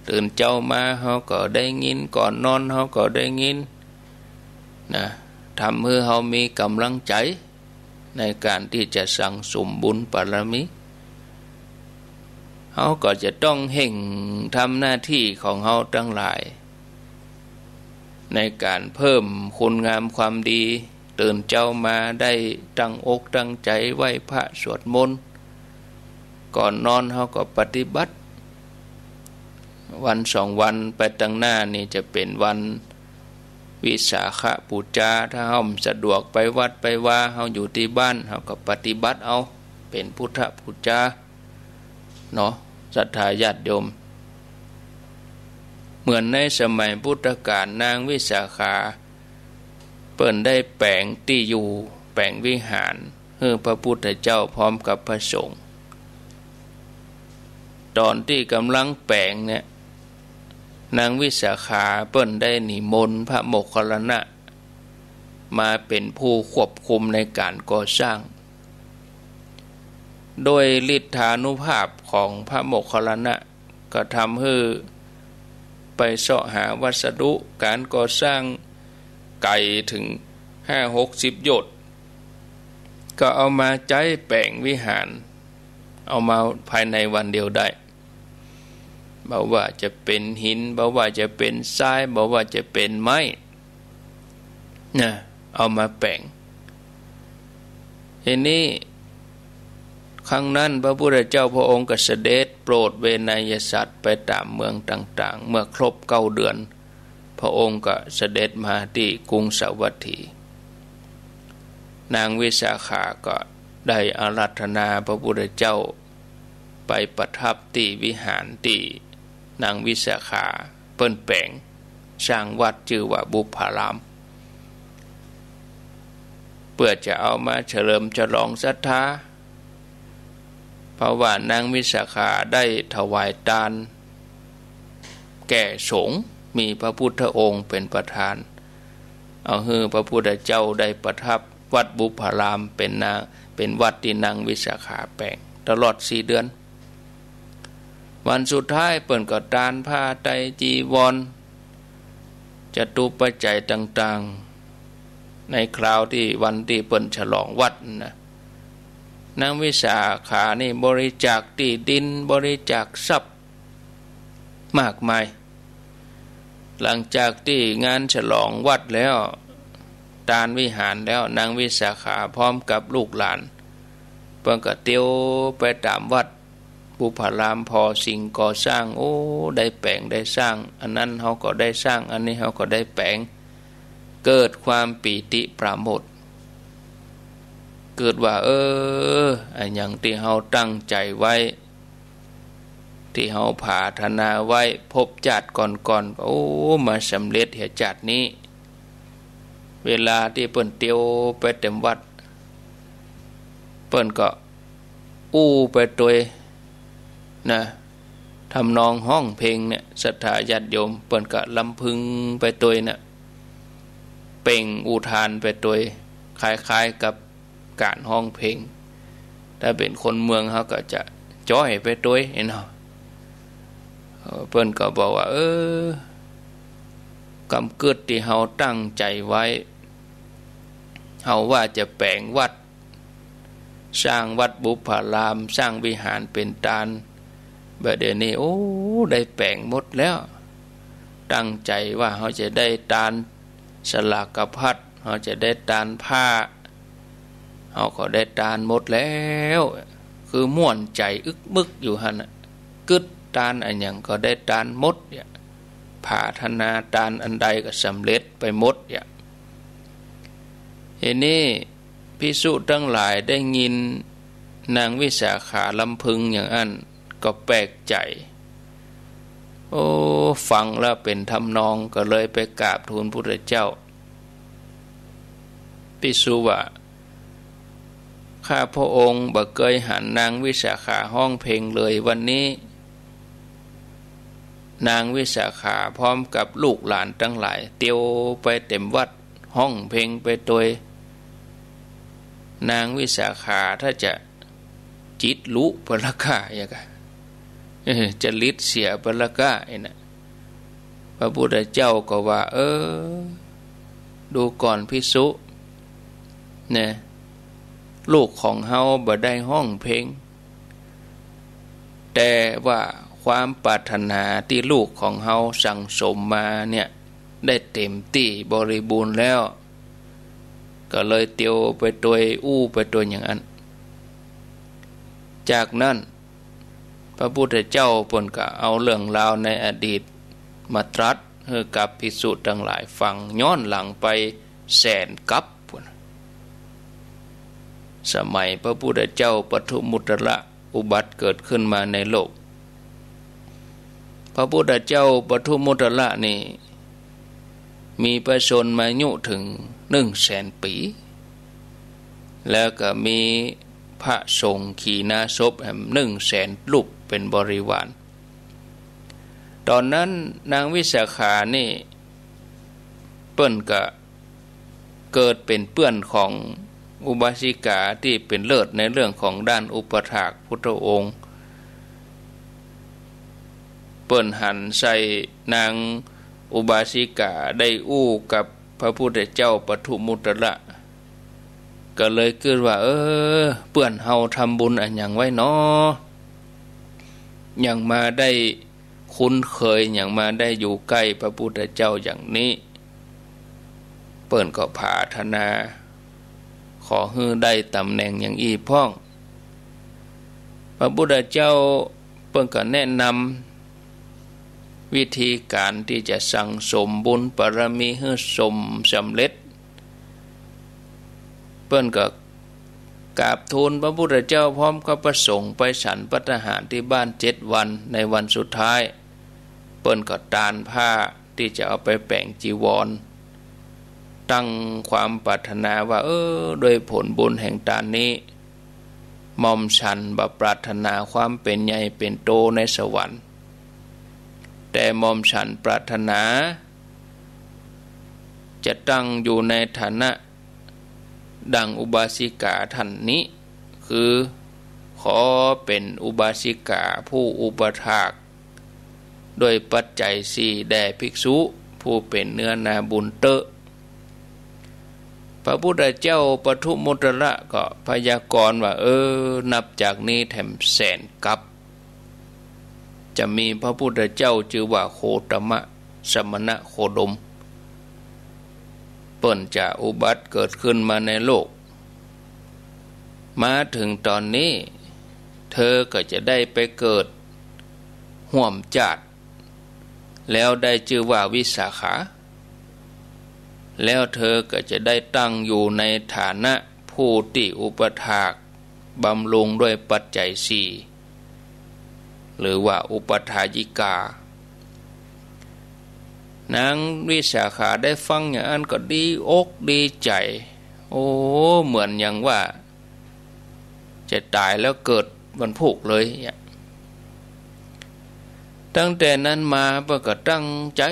ตื่นเจ๊ามาเฮาก็ได้ยิน ก่อนนอนเฮาก็ได้ยิน นะ ทำหื้อเฮามีก๋ำลังใจ๋ ในก๋านตี้จะสั่งสมบุญบารมี เฮาก็จะต้องเฮ่งทำหน้าตี้ของเฮาตังหลาย ในก๋านเพิ่มคุณงามความดี ตื่นเจ๊ามาได้ตั้งอกตั้งใจ๋ไหว้พระสวดมนต์ ก่อนนอนเฮาก็ปฏิบัติ วันสองวันไปตังหน้านี่จะเป๋นวันวิสาขบูชา ถ้าเฮาบ่สะดวกไปวัดไปวา เฮาอยู่ตี้บ้าน เฮาก็ปฏิบัติเอา เป๋นพุทธบูชา เนาะ ศรัทธาญาติโยม เหมือนในสมัยพุทธกาล นางวิสาขา เปิ้นได้แป๋งตี้อยู่ แป๋งวิหาร หื้อพระพุทธเจ้าพร้อมกับพระสงฆ์ ต๋อนตี้ก่ำลังแป๋งเนี่ย นางวิสาขาเปิ้นได้นิมนต์พระโมคคัลลานะ มาเป๋นผู้ควบคุมในก๋านก่อสร้าง โดยฤทธานุภาพของพระโมคคัลลานะ ก็ทำหื้อไปเซาะหาวัสดุก๋านก่อสร้างไก๋เถิงห้าหกสิบโยชน์ ก็เอามาใจ๊แป๋งวิหาร เอามาภายในวันเดียวได้ บ่ว่าจะเป๋นหิน บ่ว่าจะเป๋นทราย บ่ว่าจะเป๋นไม้ นะ เอามาแป๋ง ทีนี้ ครั้งนั้นพระพุทธเจ้าพระองค์ก็เสด็จโปรดเวไนยสัตว์ไปต๋ามเมืองต่างๆ เมื่อครบเก้าเดือน พระองค์ก็เสด็จมาตี้กรุงสาวัตถี นางวิสาขาก็ได้อาราธนาพระพุทธเจ้า ไปประทับตี้วิหารตี้นางวิสาขาเปิ้นแป๋ง สร้างวัดจื้อว่าบุพพาราม เปื้อจะเอามาเฉลิมฉลองศรัทธา เพราะว่านางวิสาขาได้ถวายตานแก่สงฆ์ มีพระพุทธองค์เป๋นประธาน เอาหื้อพระพุทธเจ้าได้ประทับวัดบุพพาราม เป๋นนา- เป๋นวัดตี้นางวิสาขาแป๋ง ตลอดสี่เดือน วันสุดท้ายเปิ้นก็ตานผ้าไตรจีวร จตุปัจจัยต่างๆ ในคราวตี้วันตี้เปิ้นฉลองวัดนะ นางวิสาขานี่บริจาคตี้ดิน บริจาคทรัพย์มากมาย หลังจากตี้งานฉลองวัดแล้ว ตานวิหารแล้ว นางวิสาขาพร้อมกับลูกหลาน เปิ้นก็เตียวไปต๋ามวัด บุพพาราม ผ่อสิ่งก่อสร้าง โอ้ ได้แป๋งได้สร้าง อันนั้นเฮาก็ได้สร้าง อันนี้เฮาก็ได้แป๋ง เกิดความปีติปราโมทย์ เกิดว่า เออ อะหยังตี้เฮาตั้งใจ๋ไว้ ตี้เฮาผาถนาไว้ ภพจาติก่อนๆ ก็ โอ้ มาสำเร็จเหียจาตินี้ เวลาตี้เปิ้นเตียวไปเต็มวัด เปิ้นก็อู้ไปตวยนะ ทำนองฮ้องเพลงเนี่ย ศรัทธาญาติโยม เปิ้นก็ลำพึงไปตวยนะ เปล่งอุทานไปตวย คล้ายๆ กับก๋านฮ้องเพลง ถ้าเป๋นคนเมืองเฮาก็จะจ้อยไปตวยเนาะ เออ เปิ้นก็บอกว่า เออ กำกึ๊ดตี้เฮาตั้งใจ๋ไว้ เฮาว่าจะแป๋งวัด สร้างวัดบุพพาราม สร้างวิหารเป๋นตาน บ่าเดี่ยวนี้ โอ้ ได้แป๋งหมดแล้ว ตั้งใจ๋ว่าเฮาจะได้ตานสลากภัต เฮาจะได้ตานผ้า เฮาก็ได้ตานหมดแล้ว คือม่วนใจ๋อึกมึกอยู่หั้นน่ะ กึ๊ดตานอะหยังก็ได้ตานหมดเนี่ย ผาถนาตานอันใดก็สำเร็จไปหมดเนี่ย ทีนี้ ภิกษุตังหลายได้ยินนางวิสาขาลำพึงอย่างอั้น ก็แปลกใจ๋ โอ้ ฟังแล้วเป๋นทำนอง ก็เลยไปกราบทูลพุทธเจ้า ภิกษุว่า ข้าพระองค์บ่เกยหันนางวิสาขาฮ้องเพลงเลย วันนี้ นางวิสาขาพร้อมกับลูกหลานตังหลาย เตียวไปเต็มวัด ฮ้องเพลงไปตวย นางวิสาขาถ้าจะจิตลุไปละก้า อย่างกะ เออ จริตเสียไปละก้า ไอ้น่ะ พระพุทธเจ้าก็ว่า เออ ดูก่อนภิกษุ นะ ลูกของเฮาบ่ได้ฮ้องเพลง แต่ว่าความปรารถนาตี้ลูกของเฮาสั่งสมมาเนี่ย ได้เต็มตี้บริบูรณ์แล้ว ก็เลยเตียวไปตวยอู้ไปตวยอย่างอั้น จากนั้น พระพุทธเจ้าเปิ้นก็เอาเรื่องราวในอดีตมาตรัสหื้อกับภิกษุตังหลายฟัง ย้อนหลังไปแสนกัป สมัยพระพุทธเจ้าปทุมมุตตระอุบัติเกิดขึ้นมาในโลก พระพุทธเจ้าปทุมมุตตระนี่ มีพระชนมายุถึงหนึ่งแสนปี๋ แล้วก็มีพระสงฆ์ขีณาสพแหมหนึ่งแสนรูปเป็นบริวาร ต๋อนนั้นนางวิสาขานี่ เปิ้นก็เกิดเป๋นเปื้อนของอุบาสิกาตี้เป๋นเลิศในเรื่องของด้านอุปถากพุทธองค์ เปิ้นหันใส่นางอุบาสิกาได้อู้กับพระพุทธเจ้าปทุมมุตตระ ก็เลยกึ๊ดว่า เออ เปื้อนเฮาทำบุญอะหยังไว้หนอ หยังมาได้คุ้นเคย หยังมาได้อยู่ใก้พระพุทธเจ้าอย่างนี้ เปิ้นก็ผาถนา ขอหื้อได้ต๋ำแหน่งอย่างอี้พ่อง พระพุทธเจ้าเปิ้นก็แนะนำวิธีก๋านตี้จะสั่งสมบุญบารมีหื้อสมสำเร็จ เปิ้นก็กราบทูลพระพุทธเจ้าพร้อมกับพระสงฆ์ไปฉันภัตตาหารตี้บ้านเจ็ดวัน ในวันสุดท้าย เปิ้นก็ตานผ้าตี้จะเอาไปแป๋งจีวร ตั้งความปรารถนาว่า เออ ด้วยผลบุญแห่งตานนี้ หม่อมฉันบ่ปรารถนาความเป๋นใหญ่เป๋นโตในสวรรค์ แต่หม่อมฉันปรารถนา จะตั้งอยู่ในฐานะดังอุบาสิกาท่านนี้ คือขอเป๋นอุบาสิกาผู้อุปถาก ด้วยปัจจัยสี่แด่ภิกษุผู้เป๋นเนื้อนาบุญเต๊อะ พระพุทธเจ้าปทุมมุตตระก็พยากรณ์ว่า เออ นับจากนี้แถมแสนกัป จะมีพระพุทธเจ้าจื้อว่าโคตมะสมณโคดม เปิ้นจะอุบัติเกิดขึ้นมาในโลก มาถึงต๋อนนี้ เธอก็จะได้ไปเกิดฮ่วมจาติ แล้วได้จื้อว่าวิสาขา แล้วเธอก็จะได้ตั้งอยู่ในฐานะผู้ตี้อุปถากบำรุงด้วยปัจจัยสี่ หรือว่าอุปถายิกา นางวิสาขาได้ฟังอย่างอั้นก็ดีอกดีใจ๋ โอ้ เหมือนอย่างว่า จะต๋ายแล้วเกิดวันพูกเลยเนี่ย ตั้งแต่นั้นมาเปิ้นก็ตั้งใจ๋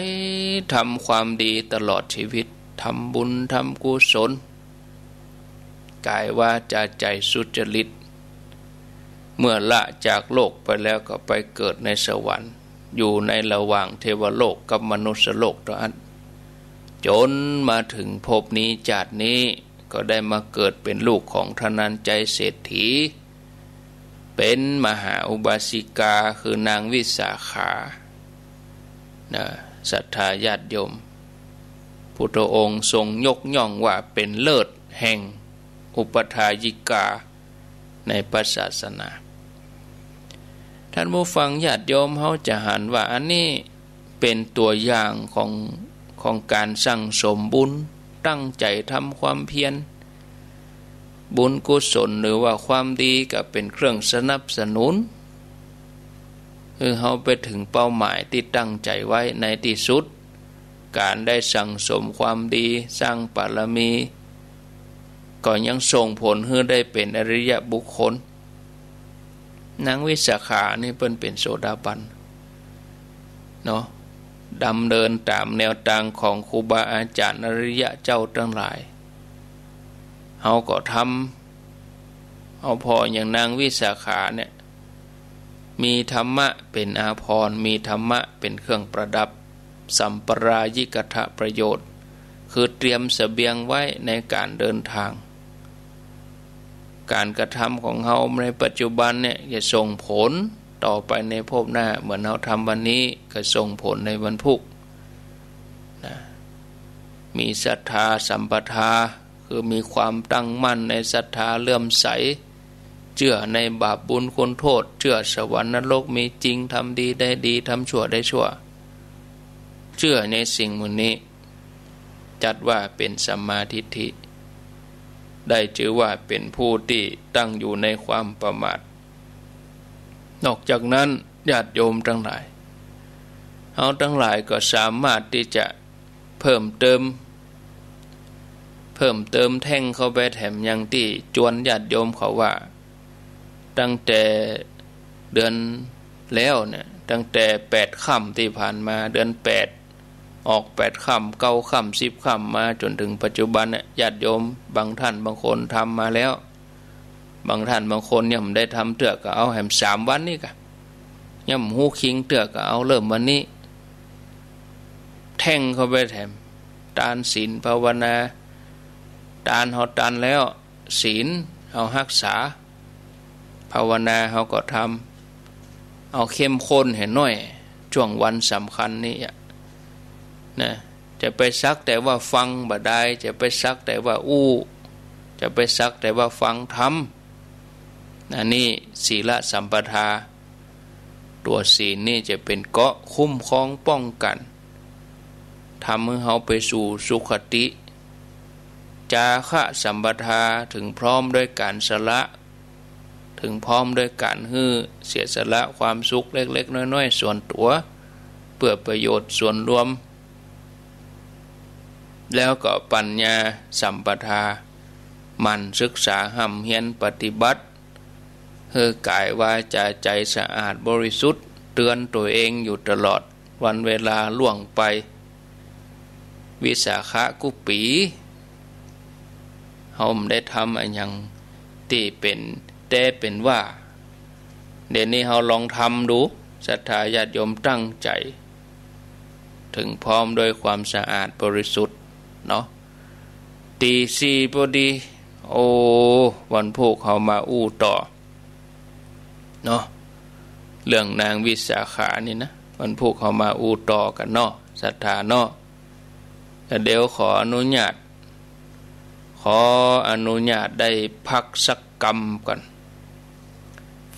ทำความดีตลอดชีวิต ทำบุญทำกุศล ก๋ายวาจาใจ๋สุจริต เมื่อละจากโลกไปแล้วก็ไปเกิดในสวรรค์ อยู่ในระหว่างเทวโลกกับมนุสโลกเต้าอั้น จ๋นมาถึงภพนี้จาตินี้ ก็ได้มาเกิดเป๋นลูกของธนัญไจยเศรษฐี เป๋นมหาอุบาสิกา คือนางวิสาขา นะ ศรัทธาญาติโยม พุทธองค์ทรงยกย่องว่าเป๋นเลิศแห่งอุปถายิกาในพระศาสนา ท่านผู้ฟังญาติโยมเฮาจะหันว่าอันนี้เป๋นตั๋วอย่างของ ของก๋านสั่งสมบุญ ตั้งใจ๋ทำความเพียร บุญกุศลหรือว่าความดีก็เป๋นเครื่องสนับสนุน หื้อเฮาไปถึงเป้าหมายตี้ตั้งใจ๋ไว้ในตี้สุด ก๋านได้สั่งสมความดี สร้างบารมี ก็ยังส่งผลหื้อได้เป๋นอริยบุคคล นางวิสาขานี่เปิ้นเป๋นโสดาบันเนาะ ดำเนินต๋ามแนวตางของครูบาอาจ๋ารย์อริยะเจ้าตังหลาย เฮาก็ทำ เอาผ่ออย่างนางวิสาขาเนี่ย มีธรรมะเป๋นอาภรณ์ มีธรรมะเป๋นเครื่องประดับ สัมปรายิกถประโยชน์ คือเตรียมเสบียงไว้ในก๋านเดินตาง ก๋านกระทำของเฮาในปัจจุบันเนี่ยจะส่งผลต่อไปในภพหน้า เหมือนเฮาทำวันนี้ก็ส่งผลในวันพุกนะ มีศรัทธาสัมปทา คือมีความตั้งมั่นในศรัทธาเลื่อมใส เจื้อในบาปบุญคุณโทษ เจื้อสวรรค์นรกมีจริง ทำดีได้ดี ทำชั่วได้ชั่ว เจื้อในสิ่งหมู่นี้ จัดว่าเป๋นสัมมาทิฏฐิ ได้จื้อว่าเป๋นผู้ตี้ตั้งอยู่ในความประมาท นอกจากนั้นญาติโยมตังหลาย เฮาตังหลายก็สามารถตี้จะเพิ่มเติม เพิ่มเติมแท่งเข้าไปแถมอย่างตี้จวนญาติโยมเขาว่า ตั้งแต่เดือนแล้วเนี่ย ตั้งแต่แปดค่ำตี้ผ่านมา เดือนแปด ออกแปดค่ำ เก้าค่ำ สิบค่ำ มาจ๋นเถิงปัจจุบันเนี่ย ญาติโยมบางท่านบางคนทำมาแล้ว บางท่านบางคนยังบ่ได้ทำเตื้อ ก็เอาแหมสามวันนี้กะ ยังบ่ฮู้คิงเตื้อ ก็เอาเริ่มวันนี้ แท่งเข้าไปแถม ตานศีลภาวนา ตานเฮาตันแล้ว ศีลเฮาฮักษา ภาวนาเฮาก็ทำ เอาเข้มข้นหื้อหน้อย จ้วงวันสำคัญนี้อะนะ จะไปสักแต่ว่าฟังบ่ได้ จะไปสักแต่ว่าอู้ จะไปสักแต่ว่าฟัง ทำ อันนี้ศีลสัมปทา ตั๋วศีลนี่จะเป๋นเกราะคุ้มครองป้องกั๋น ทำหื้อเฮาไปสู่สุคติ จาคะสัมปทา เถิงพร้อมด้วยก๋านสละ เถิงพร้อมด้วยก๋านหื้อเสียสละความสุขเล็กๆ น้อยๆ ส่วนตั๋ว เปื้อประโยชน์ส่วนรวม แล้วก็ปัญญาสัมปทา หมั่นศึกษาฮ่ำเฮียนปฏิบัติ หื้อกายวาจาใจ๋สะอาดบริสุทธิ์ เตือนตั๋วเองอยู่ตลอด วันเวลาล่วงไป วิสาขะกู้ปี๋ เฮาบ่ได้ทำอะหยังตี้เป๋นแต๊เป๋นว่า เดี๋ยวนี้เฮาลองทำดู ศรัทธาญาติโยมตั้งใจ๋ เถิงพร้อมด้วยความสะอาดบริสุทธิ์เนาะ ตีสี่ปอดี โอ้ วันพุกเฮามาอู้ต่อเนาะ เรื่องนางวิสาขานี่นะ วันพุกเฮามาอู้ต่อกั๋นเนาะ ศรัทธาเนาะ แต่เดี๋ยวขออนุญาต ขออนุญาตได้พักสักกำก่อน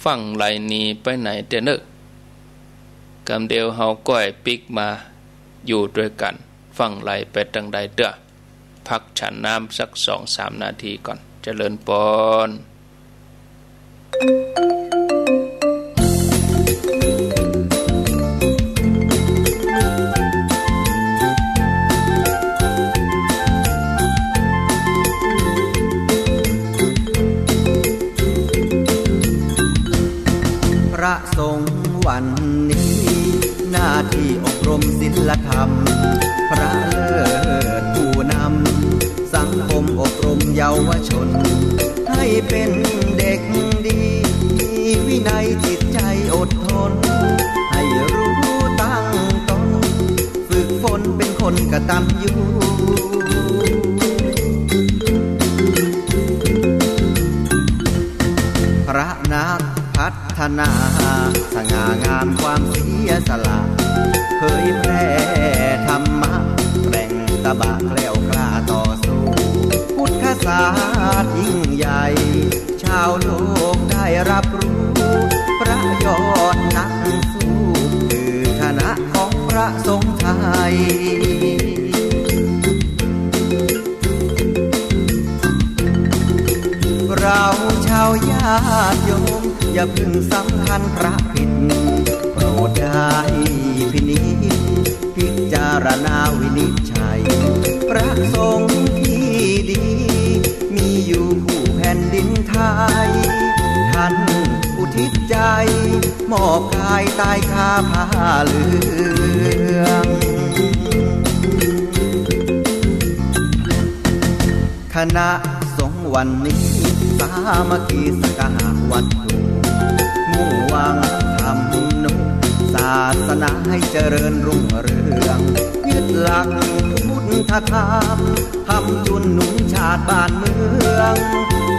ฟั่งไหลหนีไปไหนเตื้อเน่อ กำเดียวเฮาก้อยปิ๊กมาอยู่ตวยกั๋น ฟั่งไหลไปตังใดเตื้อ พักฉันน้ำสักสองสามนาทีก่อน เจริญปอน พระสงฆ์วันนี้ หน้าที่อบรมศีลธรรม พระเลิศผู้นำ สังคมอบรมเยาวชน ให้เป็นเด็กดี มีวินัยจิตใจอดทน ให้รู้ตั้งตน ฝึกฝนเป็นคนกตัญญู พระนักพัฒนา สง่างามความเสียสละ เผยแพร่ธรรมะ แกร่งตะบะแกล้วกล้าต่อสู้ พุทธศาสตร์ยิ่งใหญ่ ชาวโลกได้รับรู้ พระยอดนักสู้ คือคณะของพระสงฆ์ไทย เราชาวญาติโยม อย่าเพิ่งสำคัญพระผิด โปรดได้พินิจ พิจารณาวินิจฉัย พระสงฆ์ที่ดี มีอยู่คู่แผ่นดินไทย ท่านอุทิศใจ มอบกายตายคาผ้าเหลือง คณะสงฆ์วันนี้ สามัคคีสังคหวัตถุ มุ่งหวังทำนุสั ศาสนาให้เจริญรุ่งเรือง ยึดหลักพุทธธรรม ค้ำจุนหนุนชาติบ้านเมือง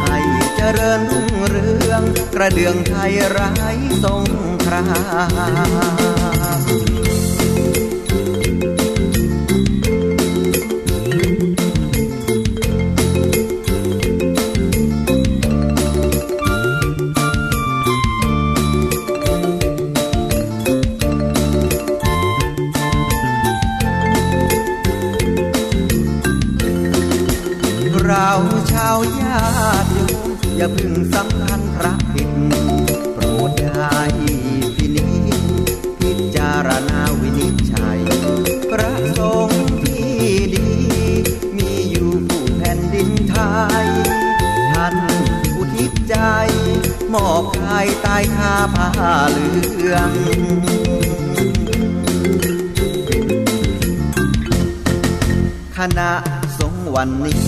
ให้เจริญรุ่งเรือง กระเดื่องไทยไร้สงคราม เราชาวญาติโยม อย่าเพิ่งสำคัญพระผิด โปรดได้พินิจ พิจารณาวินิจฉัย พระสงฆ์ที่ดี มีอยู่ผู้แผ่นดินไทย ท่านอุทิศใจ มอบกายตายคาผ้าเหลือง คณะสงฆ์วันนี้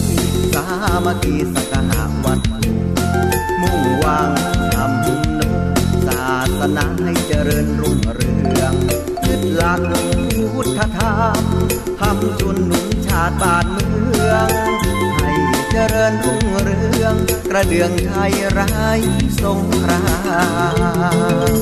สามัคคีสังฆะวัตถุ มุ่งหวังทำนุศาสนาให้เจริญรุ่งเรือง ยึดหลักพุทธธรรม ค้ำจุนหนุนชาติบ้านเมือง ให้เจริญรุ่งเรือง กระเดื่องไทยไร้สงคราม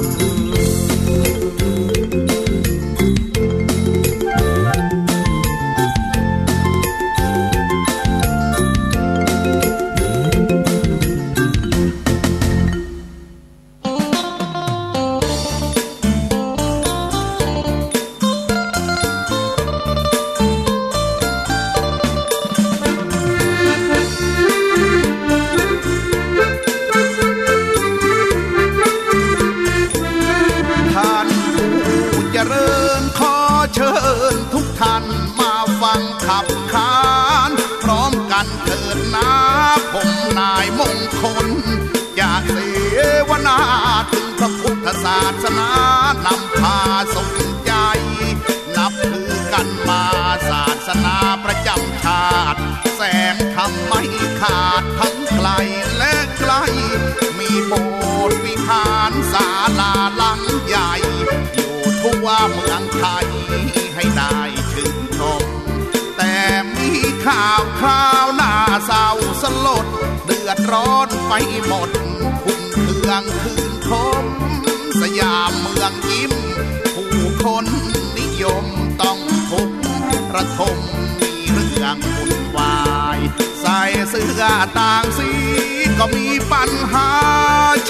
ท่านผู้เจริญ ขอเชิญทุกท่านมาฟังขับขานพร้อมกันเถิดนา ผมนายมงคล จะเสวนาถึงพระพุทธศาสนา นำพาสนใจ นับถือกันมาศาสนาประจำชาติ แสงธรรมไม่ขาดทั้งไกลและใกล้ มีโบสถ์วิหารศาลาหลังใหญ่ อยู่ทั่วเมืองไทยให้ได้ชื่นชม แต่มีข่าวคราวน่าเศร้าสลด เดือดร้อนไปหมด ขุ่นเคืองขื่นขม สยามเมืองยิ้ม ผู้คนนิยมต้องทุกข์ระทม มีเรื่องวุ่นวาย ใส่เสื้อต่างสีก็มีปัญหา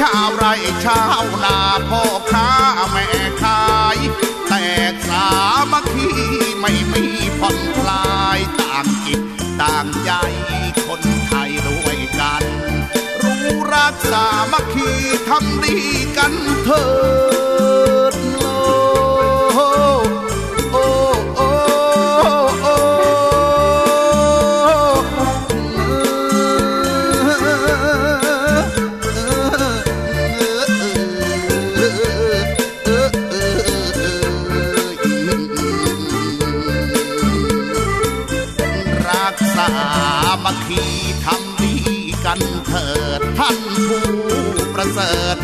ชาวไร่ชาวนาพ่อค้าแม่ขาย แตกสามัคคีไม่มีผ่อนคลาย ต่างจิตต่างใจคนไทยด้วยกัน รู้รักสามัคคีทำดีกันเถิด โอ้ โอ้ โอ้ โอ้ รักสามัคคีทำดีกันเถิด ท่านผู้ประเสริฐ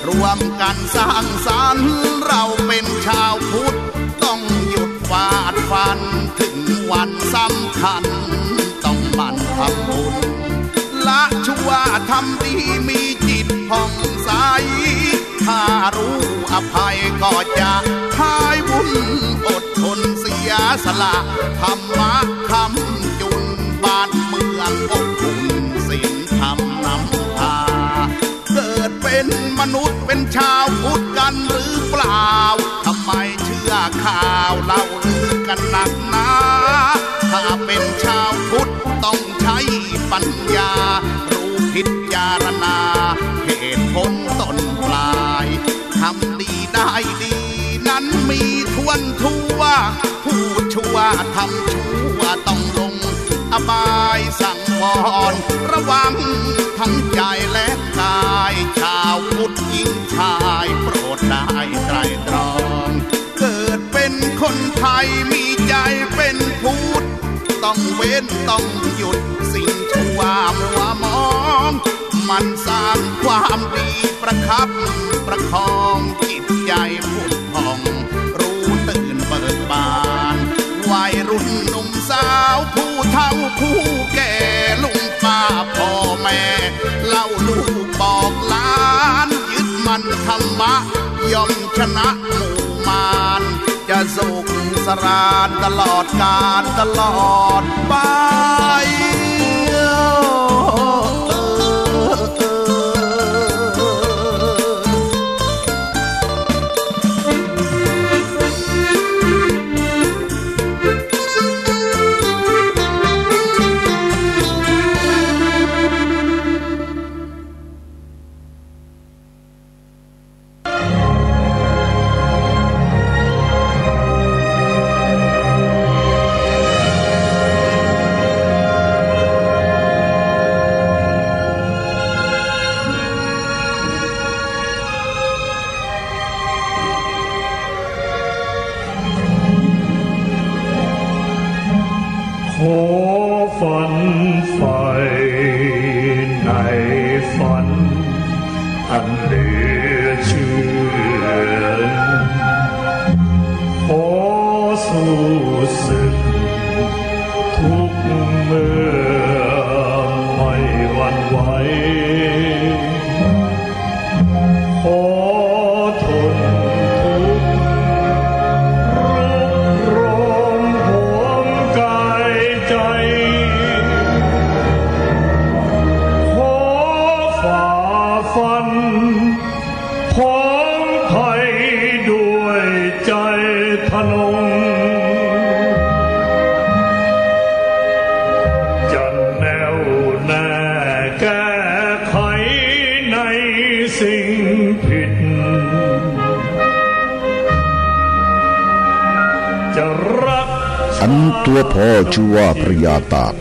ร่วมกันสร้างสรรค์ เราเป็นชาวพุทธ ต้องหยุดฟาดฟัน ถึงวันสำคัญ ต้องหมั่นทำบุญ ละชั่วทำดี มีจิตผ่องใส ถ้ารู้อภัยก็จะหายวุ่น อดทนเสียสละ ธรรมะค้ำจุน บ้านเมืองอบอุ่น ศีลธรรมนำพา เกิดเป็นมนุษย์เป็นชาวพุทธกันหรือเปล่า ทำไมเชื่อข่าวเล่าลือกันนักหนา ถ้าเป็นชาวพุทธต้องใช้ปัญญา รู้พิจารณาเหตุผลต้นปลาย ทำดีได้ดีนั้นมีถ้วนทั่ว ผู้ชั่วทำชั่วต้องลงอบาย สังวรระวังทั้งใจและกาย ชาวพุทธหญิงชายโปรดได้ไตร่ตรอง เกิดเป็นคนไทยมีใจเป็นพุทธ ต้องเว้นต้องหยุดสิ่งชั่วมัวหมอง หมั่นสร้างความดีประคับประคอง จิตใจผุดผ่อง คู่แก่ลุงป้าพ่อแม่ เล่าลูกบอกหลาน ยึดมั่นธรรมะ ย่อมชนะหมู่มาร จะสุขสรานตลอดกาลตลอดไป เออ เออ เออ เออ ขอฝันใฝ่ในฝันอันเหลือเชื่อ ขอสู้ศึกทุกเมื่อไม่หวั่นไหว ขอทนทุกข์รุกโทรมกายใจ ขอฝ่าฟันผองไพรด้วยใจทะนง จะแน่วแน่แก้ไขในสิ่งผิด จะรัก อันตัวพ่อชื่อว่าพระยาตาก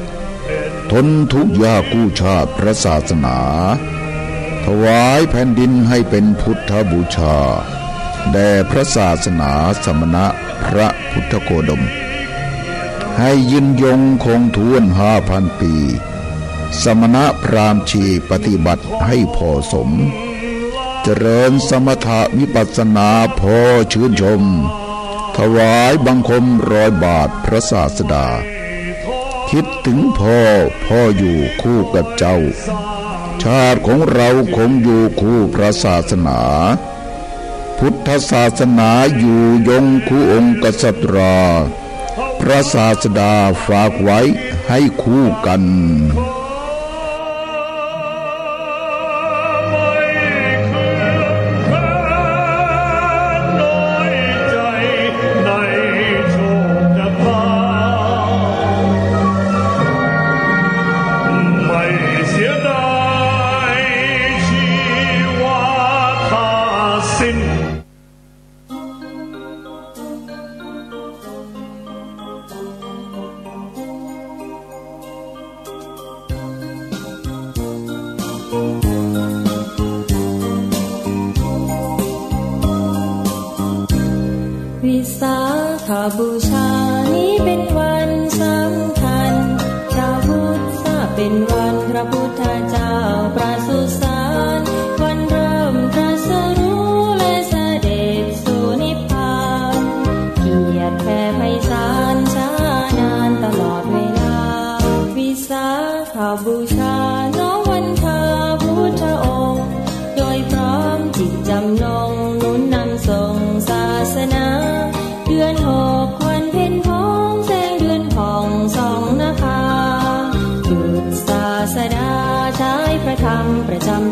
ทนทุกข์ยากกู้ชาติพระศาสนา ถวายแผ่นดินให้เป็นพุทธบูชา แด่พระศาสนาสมณะพระพุทธโคดม ให้ยืนยงคงถ้วนห้าพันปี สมณะพราหมณ์ชีปฏิบัติให้ผ่อสม เจริญสมถะวิปัสสนาพอชื่นชม ถวายบังคมรอยบาทพระศาสดา คิดถึงพ่อ พ่ออยู่คู่กับเจ้า ชาติของเราคงอยู่คู่พระศาสนา พุทธศาสนาอยู่ยงคู่องค์กษัตรา พระศาสดาฝากไว้ให้คู่กัน ไม่เสียดายชีวาถ้าสิ้น วิสาขบูชานี้เป็นวันสำคัญ ชาวพุทธทราบเป็นวันพระพุทธเจ้าประสูติสาร วันเริ่มตรัสรู้และเสด็จสู่นิพพาน เกียรติแผ่ไพศาลช้านานตลอดเวลา วิสาขบูชาน้อมวันทาพุทธองค์ โดยพร้อมจิตจำนงหนุนนำส่งศาสนา เดือนหกวันเพ็ญพ้องแสงเดือนผ่องส่องนภา บุตรศาสดาฉายพระธรรมประจำ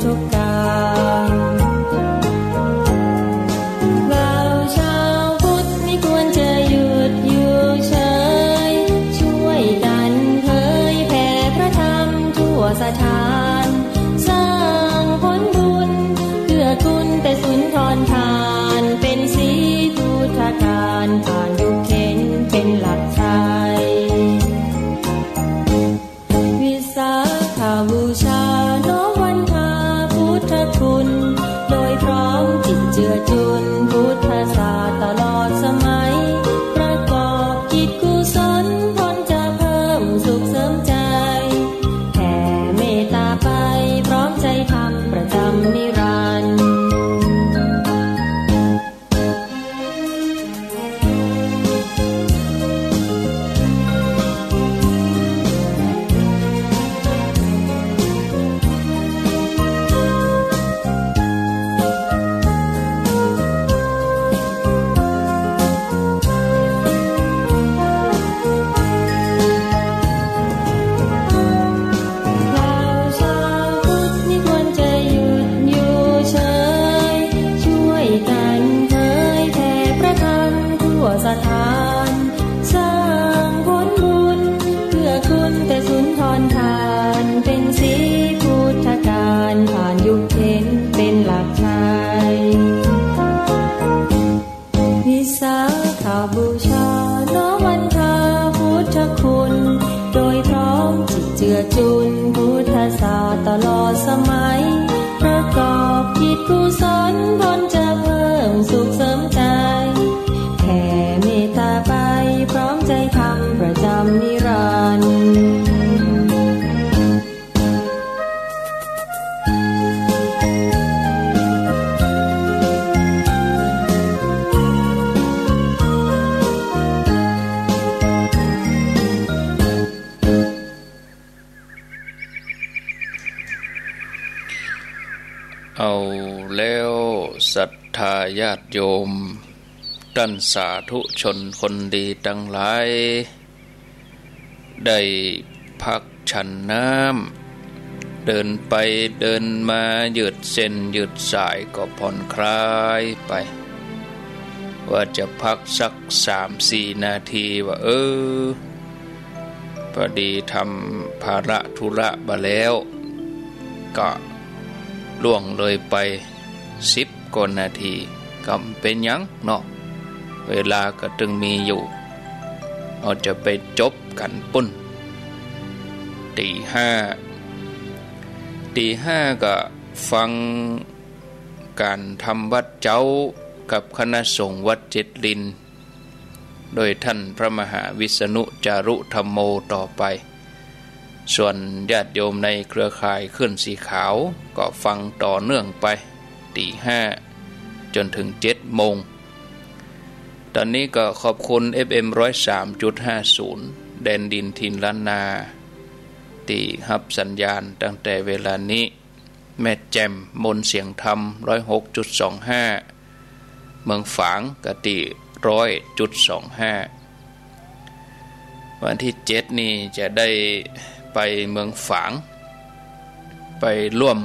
สมัย ประกอบกิจกุศล ผลจะเพิ่มสุขเสริมกาย แผ่เมตตาไป พร้อมใจทำประจำนิรันดร์ เอาแล้วศรัทธาญาติโยม ต้านสาธุชนคนดีตังหลาย ได้พักฉันน้ำ เดินไปเดินมายืดเส้นยืดสายก็ผ่อนคลายไป ว่าจะพักสักสามสี่นาที ว่า เออ พอดีทำภาระธุระมาแล้ว ก็ล่วงเลยไปสิบกว่านาที ก็บ่เป๋นหยังเนาะ เวลาก็ตึงมีอยู่ เฮาจะไปจบกั๋นปู๊น ตี๋ห้า ตี๋ห้าก็ฟังก๋านทำวัตรเจ๊ากับคณะสงฆ์วัดเจ็ดลิน โดยต้านพระมหาวิษณุจารุธัมโมต่อไป ส่วนญาติโยมในเครือข่ายคลื่นสีขาวก็ฟังต่อเนื่องไป ตี๋ห้าจ๋นเถิงเจ็ดโมง ตอนนี้ก็ขอบคุณ เอฟเอ็ม ร้อยสามจุดห้าศูนย์ แดนดินถิ่นล้านนา ตี้ฮับสัญญาณตั้งแต่เวลานี้ แม่แจ่ม มนต์เสียงธรรม ร้อยหกจุดสองห้า เมืองฝางก็ตี้ ร้อยจุดสองห้า วันตี้เจ็ดนี่จะได้ไปเมืองฝาง ไปร่วม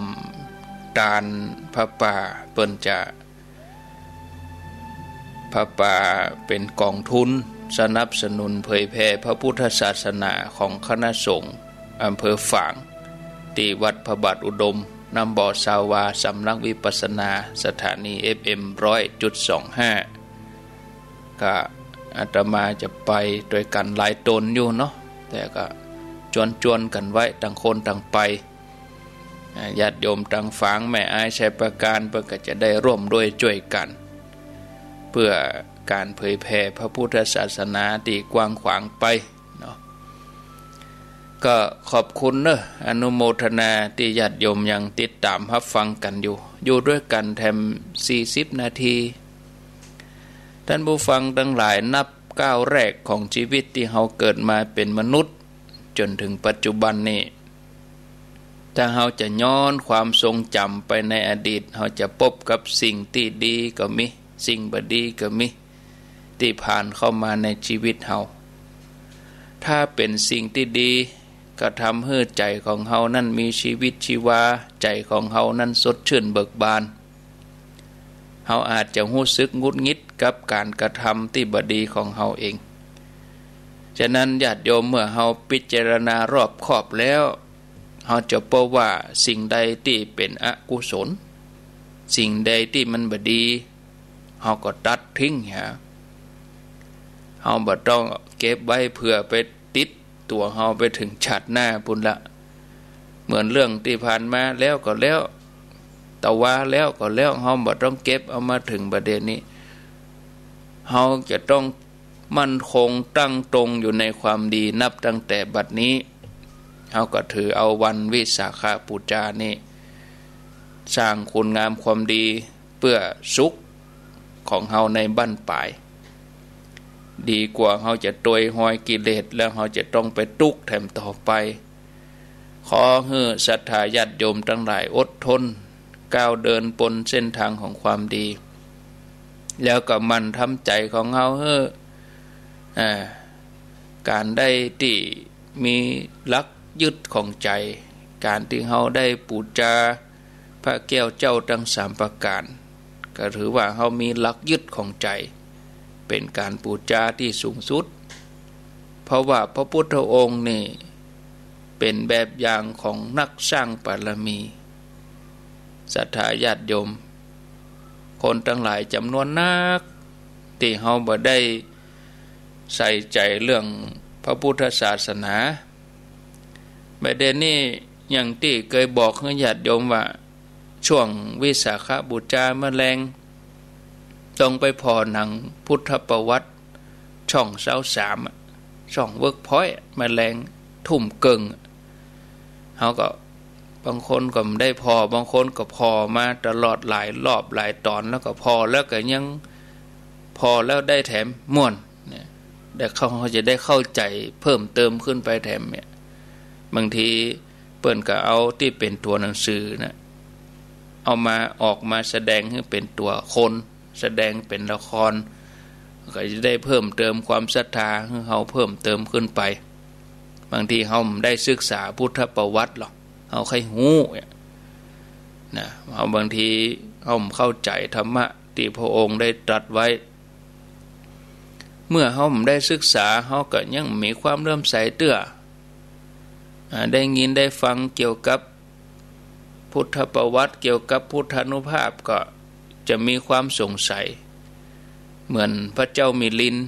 ตานผ้าป่า เปิ้นจะ ผ้าป่าเป๋นก๋องทุนสนับสนุนเผยแผ่พระพุทธศาสนาของคณะสงฆ์อำเภอฝาง ตี้วัดพระบาทอุดม น้ำบ่อซาวา สำนักวิปัสสนา สถานี เอฟเอ็ม ร้อยจุดสองห้า ก็อาตมาจะไปตวยกั๋นหลายต๋นอยู่เนาะ แต่ก็จวนๆ กั๋นไว้ต่างคนต่างไป อ่า ญาติโยมตางฝางแม่อาย ชัยปราการ เปิ้นก็จะได้ร่วมด้วยจ้วยกั๋น เปื้อก๋านเผยแผ่พระพุทธศาสนาตี้กว้างขวางไปเนาะ ก็ขอบคุณเนาะ อนุโมทนาตี้ญาติโยมยังติดต๋ามฮับฟังกั๋นอยู่ อยู่ตวยกั๋นแถมสี่สิบนาที ต้านผู้ฟังตังหลาย นับก้าวแรกของจีวิตตี้เฮาเกิดมาเป๋นมนุษย์จ๋นเถิงปัจจุบันนี่ ถ้าเฮาจะย้อนความทรงจ๋ำไปในอดีต เฮาจะปบกับสิ่งตี้ดีก็มี สิ่งบ่ดีก็มี ตี้ผ่านเข้ามาในจีวิตเฮา ถ้าเป๋นสิ่งตี้ดี ก็ทำหื้อใจ๋ของเฮานั้นมีจีวิตชีวา ใจ๋ของเฮานั้นสดชื่นเบิกบาน เฮาอาจจะฮู้สึกหงุดหงิดกับก๋านกระทำตี้บ่ดีของเฮาเอง ฉะนั้นญาติโยม เมื่อเฮาพิจารณารอบคอบแล้ว เฮาจะปบว่าสิ่งใดตี้เป๋นอกุศล สิ่งใดตี้มันบ่ดี เฮาก็ตัดทิ้งเหีย เฮาบ่ต้องเก็บไว้เปื้อไปติดตั๋วเฮาไปเถิงชาติหน้าปู๊นละ เหมือนเรื่องตี้ผ่านมาแล้วก็แล้ว ตะวาแล้วก็แล้ว เฮาบ่ต้องเก็บเอามาเถิงประเด็นนี้ เฮาจะต้องมั่นคงตั้งตรงอยู่ในความดี นับตั้งแต่บัดนี้ เฮาก็ถือเอาวันวิสาขบูชานี้ สร้างคุณงามความดีเปื้อสุขของเฮาในบั้นปลาย ดีกว่าเฮาจะตวยฮอยกิเลส แล้วเฮาจะต้องไปตุ๊กข์แถมต่อไป ขอหื้อศรัทธาญาติโยมตังหลายอดทน ก้าวเดินบนเส้นตางของความดี แล้วก็หมั่นทำใจ๋ของเฮาหื้อ อ่า ก๋านได้ตี้มีหลักยึดของใจ๋ ก๋านตี้เฮาได้บูชาพระแก้วเจ้าตังสามประก๋าน ก็ถือว่าเฮามีหลักยึดของใจ๋ เป๋นก๋านบูชาตี้สูงสุด เพราะว่าพระพุทธองค์นี่เป๋นแบบอย่างของนักสร้างบารมี ศรัทธาญาติโยม คนตังหลายจ๋ำนวนนัก ตี้เฮาบ่ได้ใส่ใจ๋เรื่องพระพุทธศาสนา ประเด็นนี้ อย่างตี้เกยบอกหื้อญาติโยมว่า ช่วงวิสาขบูชาเมื่อแลง ต้องไปผ่อหนังพุทธประวัติ ช่องซาวสามอะ ช่องเวิร์กพอยต์อะ เมื่อแลงทุ่มเกิ่งอะ เฮาก็ บางคนก็บ่ได้ผ่อ บางคนก็ผ่อมาตลอดหลายรอบหลายต๋อน แล้วก็ผ่อแล้วก็ยัง ผ่อแล้วได้แถมม่วนเนี่ย ได้เข้า เฮาจะได้เข้าใจ๋เพิ่มเติมขึ้นไปแถมเนี่ย บางทีเปิ้นก็เอาตี้เป๋นตั๋วหนังสือนะ เอามา ออกมาแสดงหื้อเป๋นตั๋วคน แสดงเป๋นละคร ก็จะได้เพิ่มเติมความศรัทธาหื้อเฮาเพิ่มเติมขึ้นไป บางทีเฮาบ่ได้ศึกษาพุทธประวัติหรอก เฮาใค่ฮู้เนี่ยนะ เฮาบางทีเฮาบ่เข้าใจ๋ธรรมะตี้พระองค์ได้ตรัสไว้ เมื่อเฮาบ่ได้ศึกษา เฮาก็ยังบ่มีความเลื่อมใสเตื้อ อ่า ได้ยินได้ฟังเกี่ยวกับพุทธประวัติ เกี่ยวกับพุทธานุภาพ ก็จะมีความสงสัย เหมือนพระเจ้ามิลินทร์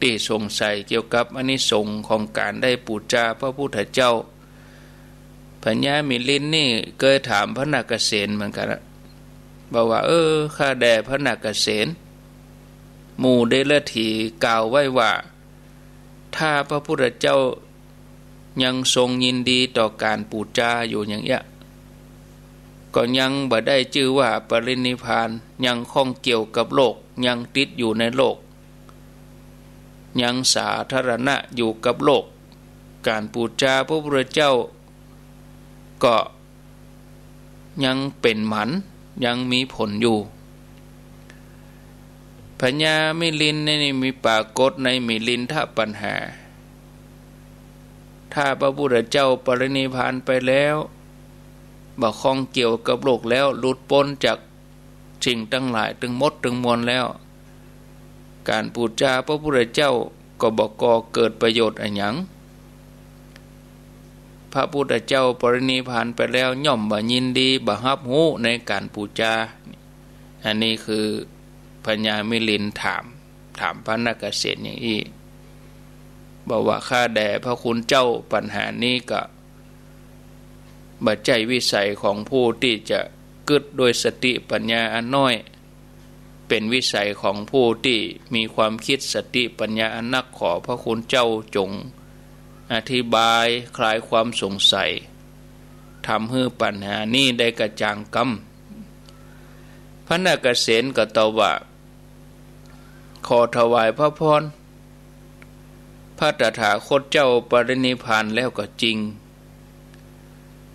ตี้สงสัยเกี่ยวกับอานิสงส์ของก๋านได้ปู๋จาพระพุทธเจ้า พญามิลินทร์นี่เกยถามพระนาคเสนเหมือนกั๋นนะ บอกว่า เออ ข้าแด่พระนาคเสน หมู่เดรัจฉีกล่าวไว้ว่า ถ้าพระพุทธเจ้ายังทรงยินดีต่อก๋านปู๋จาอยู่อย่างเอี้ย ก็ยังบ่ได้จื้อว่าปรินิพพาน ยังข้องเกี่ยวกับโลก ยังติดอยู่ในโลก ยังสาธารณะอยู่กับโลก ก๋านปู๋จาพระพุทธเจ้าก็ยังเป๋นหมัน ยังมีผลอยู่ พญามิลินทร์นี่มีปรากฏในมิลินทปัญหา ถ้าพระพุทธเจ้าปรินิพพานไปแล้ว บ่ข้องเกี่ยวกับโลกแล้ว หลุดป๊นจากสิ่งตังหลายตึงหมดตึงมวลแล้ว ก๋านปู๋จาพระพุทธเจ้าก็บ่ก่อเกิดประโยชน์อะหยัง พระพุทธเจ้าปรินิพพานไปแล้ว ย่อมบ่ยินดี บ่ฮับฮู้ในก๋านปู๋จา อันนี้คือพญามิลินทร์ถาม ถามพระนาคเสนอย่างอี้ บอกว่า ข้าแด่พระคุณเจ้า ปัญหานี้ก็บ่ใจ้วิสัยของผู้ตี้จะกึ๊ดด้วยสติปัญญาอันน้อย เป๋นวิสัยของผู้ตี้มีความกึ๊ดสติปัญญาอันนัก ขอพระคุณเจ้าจงอธิบายคลายความสงสัย ทำหื้อปัญหานี้ได้กระจ่างกำ พระนาคเสนก็ตอบว่า ขอถวายพระพร พระตถาคตเจ้าปรินิพพานแล้วก็จริง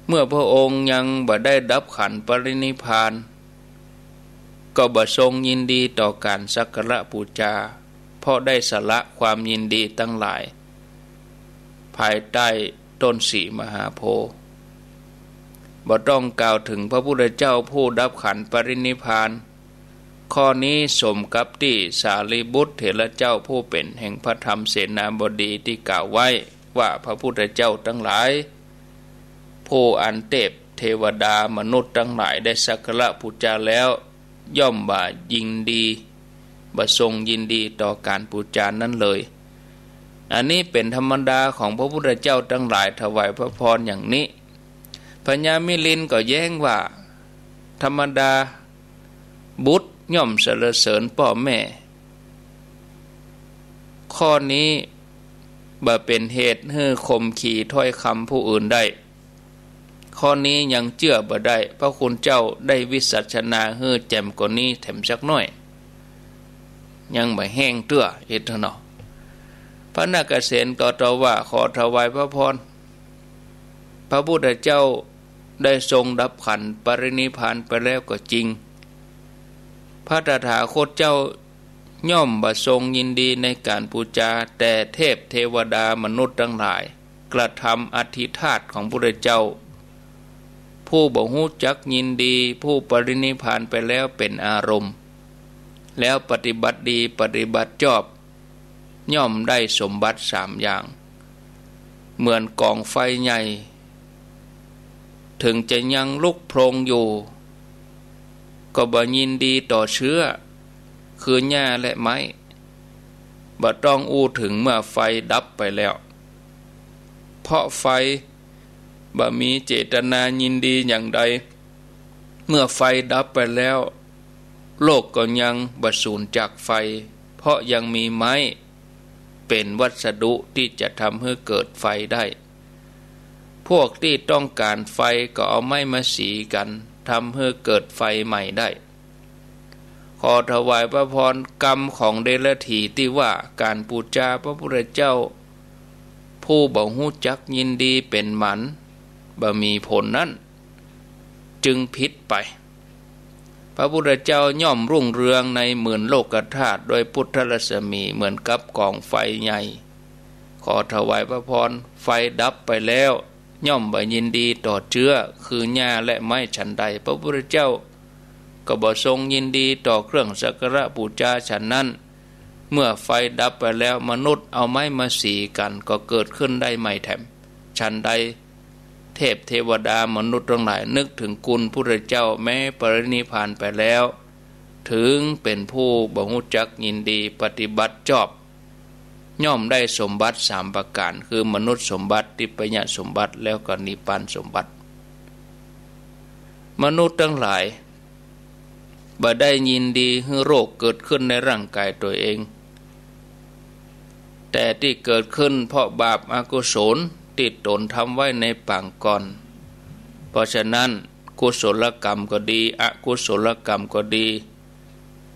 เมื่อพระองค์ยังบ่ได้ดับขันธ์ปรินิพพาน ก็บ่ทรงยินดีต่อก๋านสักการะปู๋จา เพราะได้สละความยินดีตังหลาย ภายใต้ต้นสีมหาโพธิ์ บ่ต้องกล่าวเถิงพระพุทธเจ้าผู้ดับขันธ์ปรินิพพาน ข้อนี้สมกับตี้สารีบุตรเถระเจ้าผู้เป๋นแห่งพระธรรมเสนาบดีตี้กล่าวไว้ว่า พระพุทธเจ้าตังหลาย ผู้อันเตพเทวดามนุษย์ตังหลายได้สักการะปู๋จาแล้ว ย่อมบ่ยินดี บ่ทรงยินดีต่อก๋านปู๋จานั้นเลย อันนี้เป๋นธรรมดาของพระพุทธเจ้าตังหลาย ถวายพระพรอย่างนี้ พญามิลินทร์ก็แย้งว่า ธรรมดา บุตรย่อมสรรเสริญป้อแม่ ข้อนี้บ่เป๋นเหตุหื้อข่มขีถ้อยกำผู้อื่นได้ ข้อนี้ยังเจื้อบ่ได้ พระคุณเจ้าได้วิสัชนาหื้อแจ่มกว่านี้แถมสักหน้อย ยังบ่แห้งเตื้อ เอเตอร์เนาะ พระนาคเสนก็ตอบว่า ขอถวายพระพร พระพุทธเจ้าได้ทรงดับขันธ์ปรินิพพานไปแล้วก็จริง พระตถาคตเจ้าย่อมบ่ทรงยินดีในก๋านปู๋จา แต่เทพเทวดามนุษย์ตังหลาย กระทำอัฐิธาตุของพุทธเจ้า ผู้บ่ฮู้จักยินดีผู้ปรินิพพานไปแล้วเป๋นอารมณ์ แล้วปฏิบัติดีปฏิบัติชอบ ย่อมได้สมบัติสามอย่าง เหมือนก๋องไฟใหญ่ เถิงจะยังลุกโพลงอยู่ ก็บ่ยินดีต่อเชื้อ คือหญ้าและไม้ บ่ต้องอู้เถิงเมื่อไฟดับไปแล้ว เพราะไฟ บ่มีเจตนายินดีอย่างใด เมื่อไฟดับไปแล้ว โลกก็ยังบ่สูญจากไฟ เพราะยังมีไม้เป๋นวัสดุตี้จะทำหื้อเกิดไฟได้ พวกตี้ต้องก๋านไฟก็เอาไม้มาสีกั๋น ทำหื้อเกิดไฟใหม่ได้ ขอถวายพระพร กรรมของเดรัจฉีตี้ว่าก๋านปู๋จาพระพุทธเจ้า ผู้บ่ฮู้จักยินดีเป๋นหมัน บ่มีผลนั้น จึงผิดไป พระพุทธเจ้าย่อมรุ่งเรืองในหมื่นโลกธาตุด้วยพุทธรัศมีเหมือนกับก๋องไฟใหญ่ ขอถวายพระพร ไฟดับไปแล้ว ย่อมบ่ยินดีต่อเจื๊อ คือหญ้าและไม้ฉันใด พระพุทธเจ้าก็บ่ทรงยินดีต่อเครื่องสักการะปู๋จาฉันนั้น เมื่อไฟดับไปแล้ว มนุษย์เอาไม้มาสีกั๋น ก็เกิดขึ้นได้ใหม่แถม ฉันใด เทพเทวดามนุษย์ตังหลายนึกถึงคุณพุทธเจ้า แม้ปรินิพพานไปแล้ว ถึงเป๋นผู้บ่ฮู้จักยินดี ปฏิบัติชอบ ย่อมได้สมบัติสามประก๋าน คือมนุษย์สมบัติ ทิพยสมบัติ แล้วก็นิพพานสมบัติ มนุษย์ตังหลาย บ่ได้ยินดีหื้อโรคเกิดขึ้นในร่างก๋ายตั๋วเอง แต่ตี้เกิดขึ้นเพราะบาปอกุศลตี้ต๋นทำไว้ในปางก่อน เพราะฉะนั้น กุศลกรรมก็ดี อกุศลกรรมก็ดี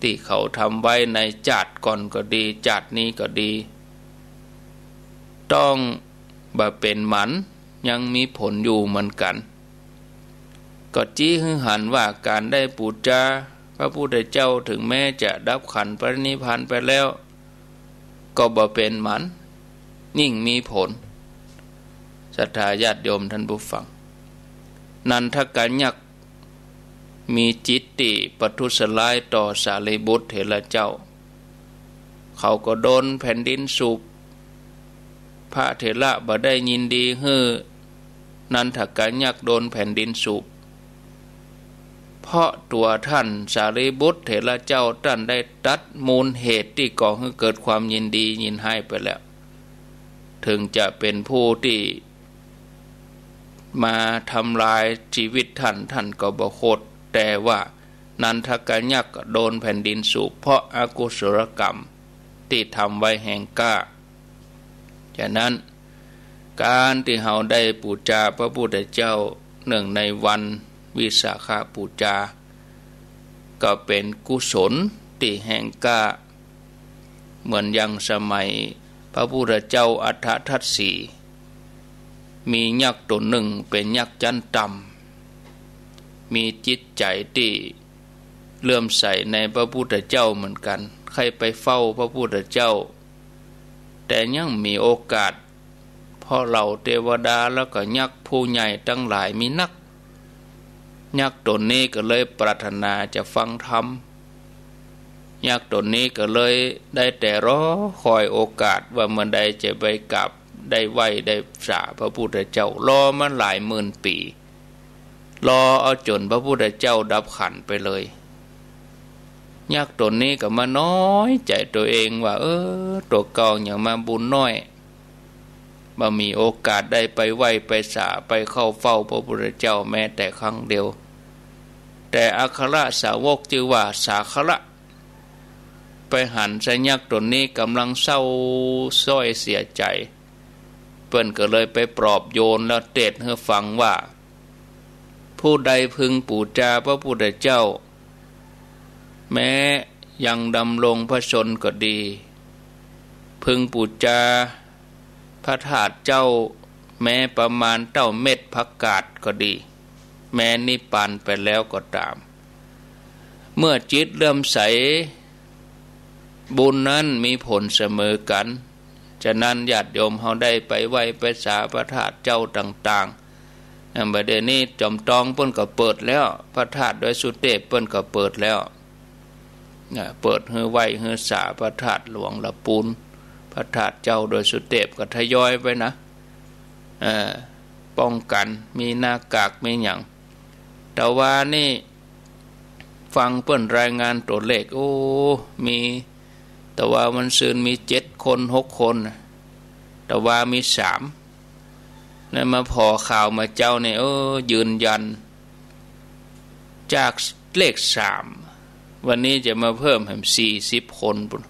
ตี้เขาทำไว้ในจาติก่อนก็ดี จาตินี้ก็ดี ต้องบ่เป๋นหมัน ยังมีผลอยู่เหมือนกั๋น ก็จี้หื้อหันว่าก๋านได้ปู๋จาพระพุทธเจ้า ถึงแม้จะดับขันธ์ปรินิพพานไปแล้ว ก็บ่เป๋นหมัน ยิ่งมีผล ศรัทธาญาติโยมท่านผู้ฟัง นันทกยักษ์มีจิตตี้ประทุษร้ายต่อสารีบุตรเถระเจ้า เขาก็โดนแผ่นดินสูบ พระเถระบ่ได้ยินดีหื้อนันทกยักษ์โดนแผ่นดินสูบ เพราะตั๋วท่านสารีบุตรเถระเจ้า ต้านได้ตัดมูลเหตุตี้ก่อหื้อเกิดความยินดียินฮ้ายไปแล้ว ถึงจะเป๋นผู้ตี้มาทำลายจีวิตท่าน ท่านก็บ่โขด แต่ว่านันทกยักษ์โดนแผ่นดินสูบ เพราะอกุศลกรรมตี้ทำไว้แฮงกล้า ฉะนั้น ก๋านตี้เฮาได้ปู๋จาพระพุทธเจ้า เนื่องในวันวิสาขปู๋จา ก็เป๋นกุศลตี้แฮงกล้า เหมือนอย่างสมัยพระพุทธเจ้าอัฏฐทัศสี มียักษ์ต๋นนึ่งเป๋นยักษ์จั๊นต่ำ มีจิตใจ๋ตี้เลื่อมใสในพระพุทธเจ้าเหมือนกั๋น ใค่ไปเฝ้าพระพุทธเจ้า แต่ยังบ่มีโอกาส เพราะเหล่าเตวดาแล้วก็ยักษ์ผู้ใหญ่ตังหลายมีนัก ยักษ์ต๋นนี้ก็เลยปรารถนาจะฟังธรรม ยักษ์ต๋นนี้ก็เลยได้แต่รอคอยโอกาสว่าเมื่อใดจะไปกราบได้ไหว้ได้สาพระพุทธเจ้า รอมาหลายหมื่นปี๋ รอเอาจ๋นพระพุทธเจ้าดับขันธ์ไปเลย ยักษ์ต๋นนี้ก็มาน้อยใจ๋ตั๋วเองว่า เออ ตั๋วเก่ายังมาบุญน้อย บ่มีโอกาสได้ไปไหว้ไปสา ไปเข้าเฝ้าพระพุทธเจ้าแม้แต่ครั้งเดียว แต่อัครสาวกจื้อว่าสาคระ ไปหันใส่ยักษ์ต๋นนี้ก่ำลังเศร้าส้อยเสียใจ๋ เปิ้นก็เลยไปปลอบโยนแล้วเตศน์หื้อฟังว่า ผู้ใดพึงปู๋จาพระพุทธเจ้า แม้ยังดำรงพระชนม์ก็ดี พึงปู๋จาพระธาตุเจ้า แม้ประมาณเต้าเม็ดผักกาดก็ดี แม้นิพพานไปแล้วก็ต๋าม เมื่อจิตเลื่อมใส บุญนั้นมีผลเสมอกั๋น ฉะนั้นญาติโยมเฮาได้ไปไหว้ไปสาพระธาตุเจ้าต่างๆ อ่า บ่าเดี่ยวนี้จอมตองเปิ้นก็เปิดแล้ว พระธาตุดอยสุเตพเปิ้นก็เปิดแล้ว อ่า เปิดหื้อไหว้หื้อสาพระธาตุหลวงละปูน พระธาตุเจ้าดอยสุเตพก็ทยอยไปนะ เอ่อ ป้องกั๋น มีหน้ากาก มีหยัง แต่ว่านี่ ฟังเปิ้นรายงานตั๋วเลข โอ้ มี แต่ว่าวันซืนมีเจ็ดคน หกคนน่ะ แต่ว่ามีสาม นั้นมาผ่อข่าวเมื่อเจ๊านี่ เออ ยืนยัน จากเลขสาม วันนี้จะมาเพิ่มแหมสี่สิบคนปู้น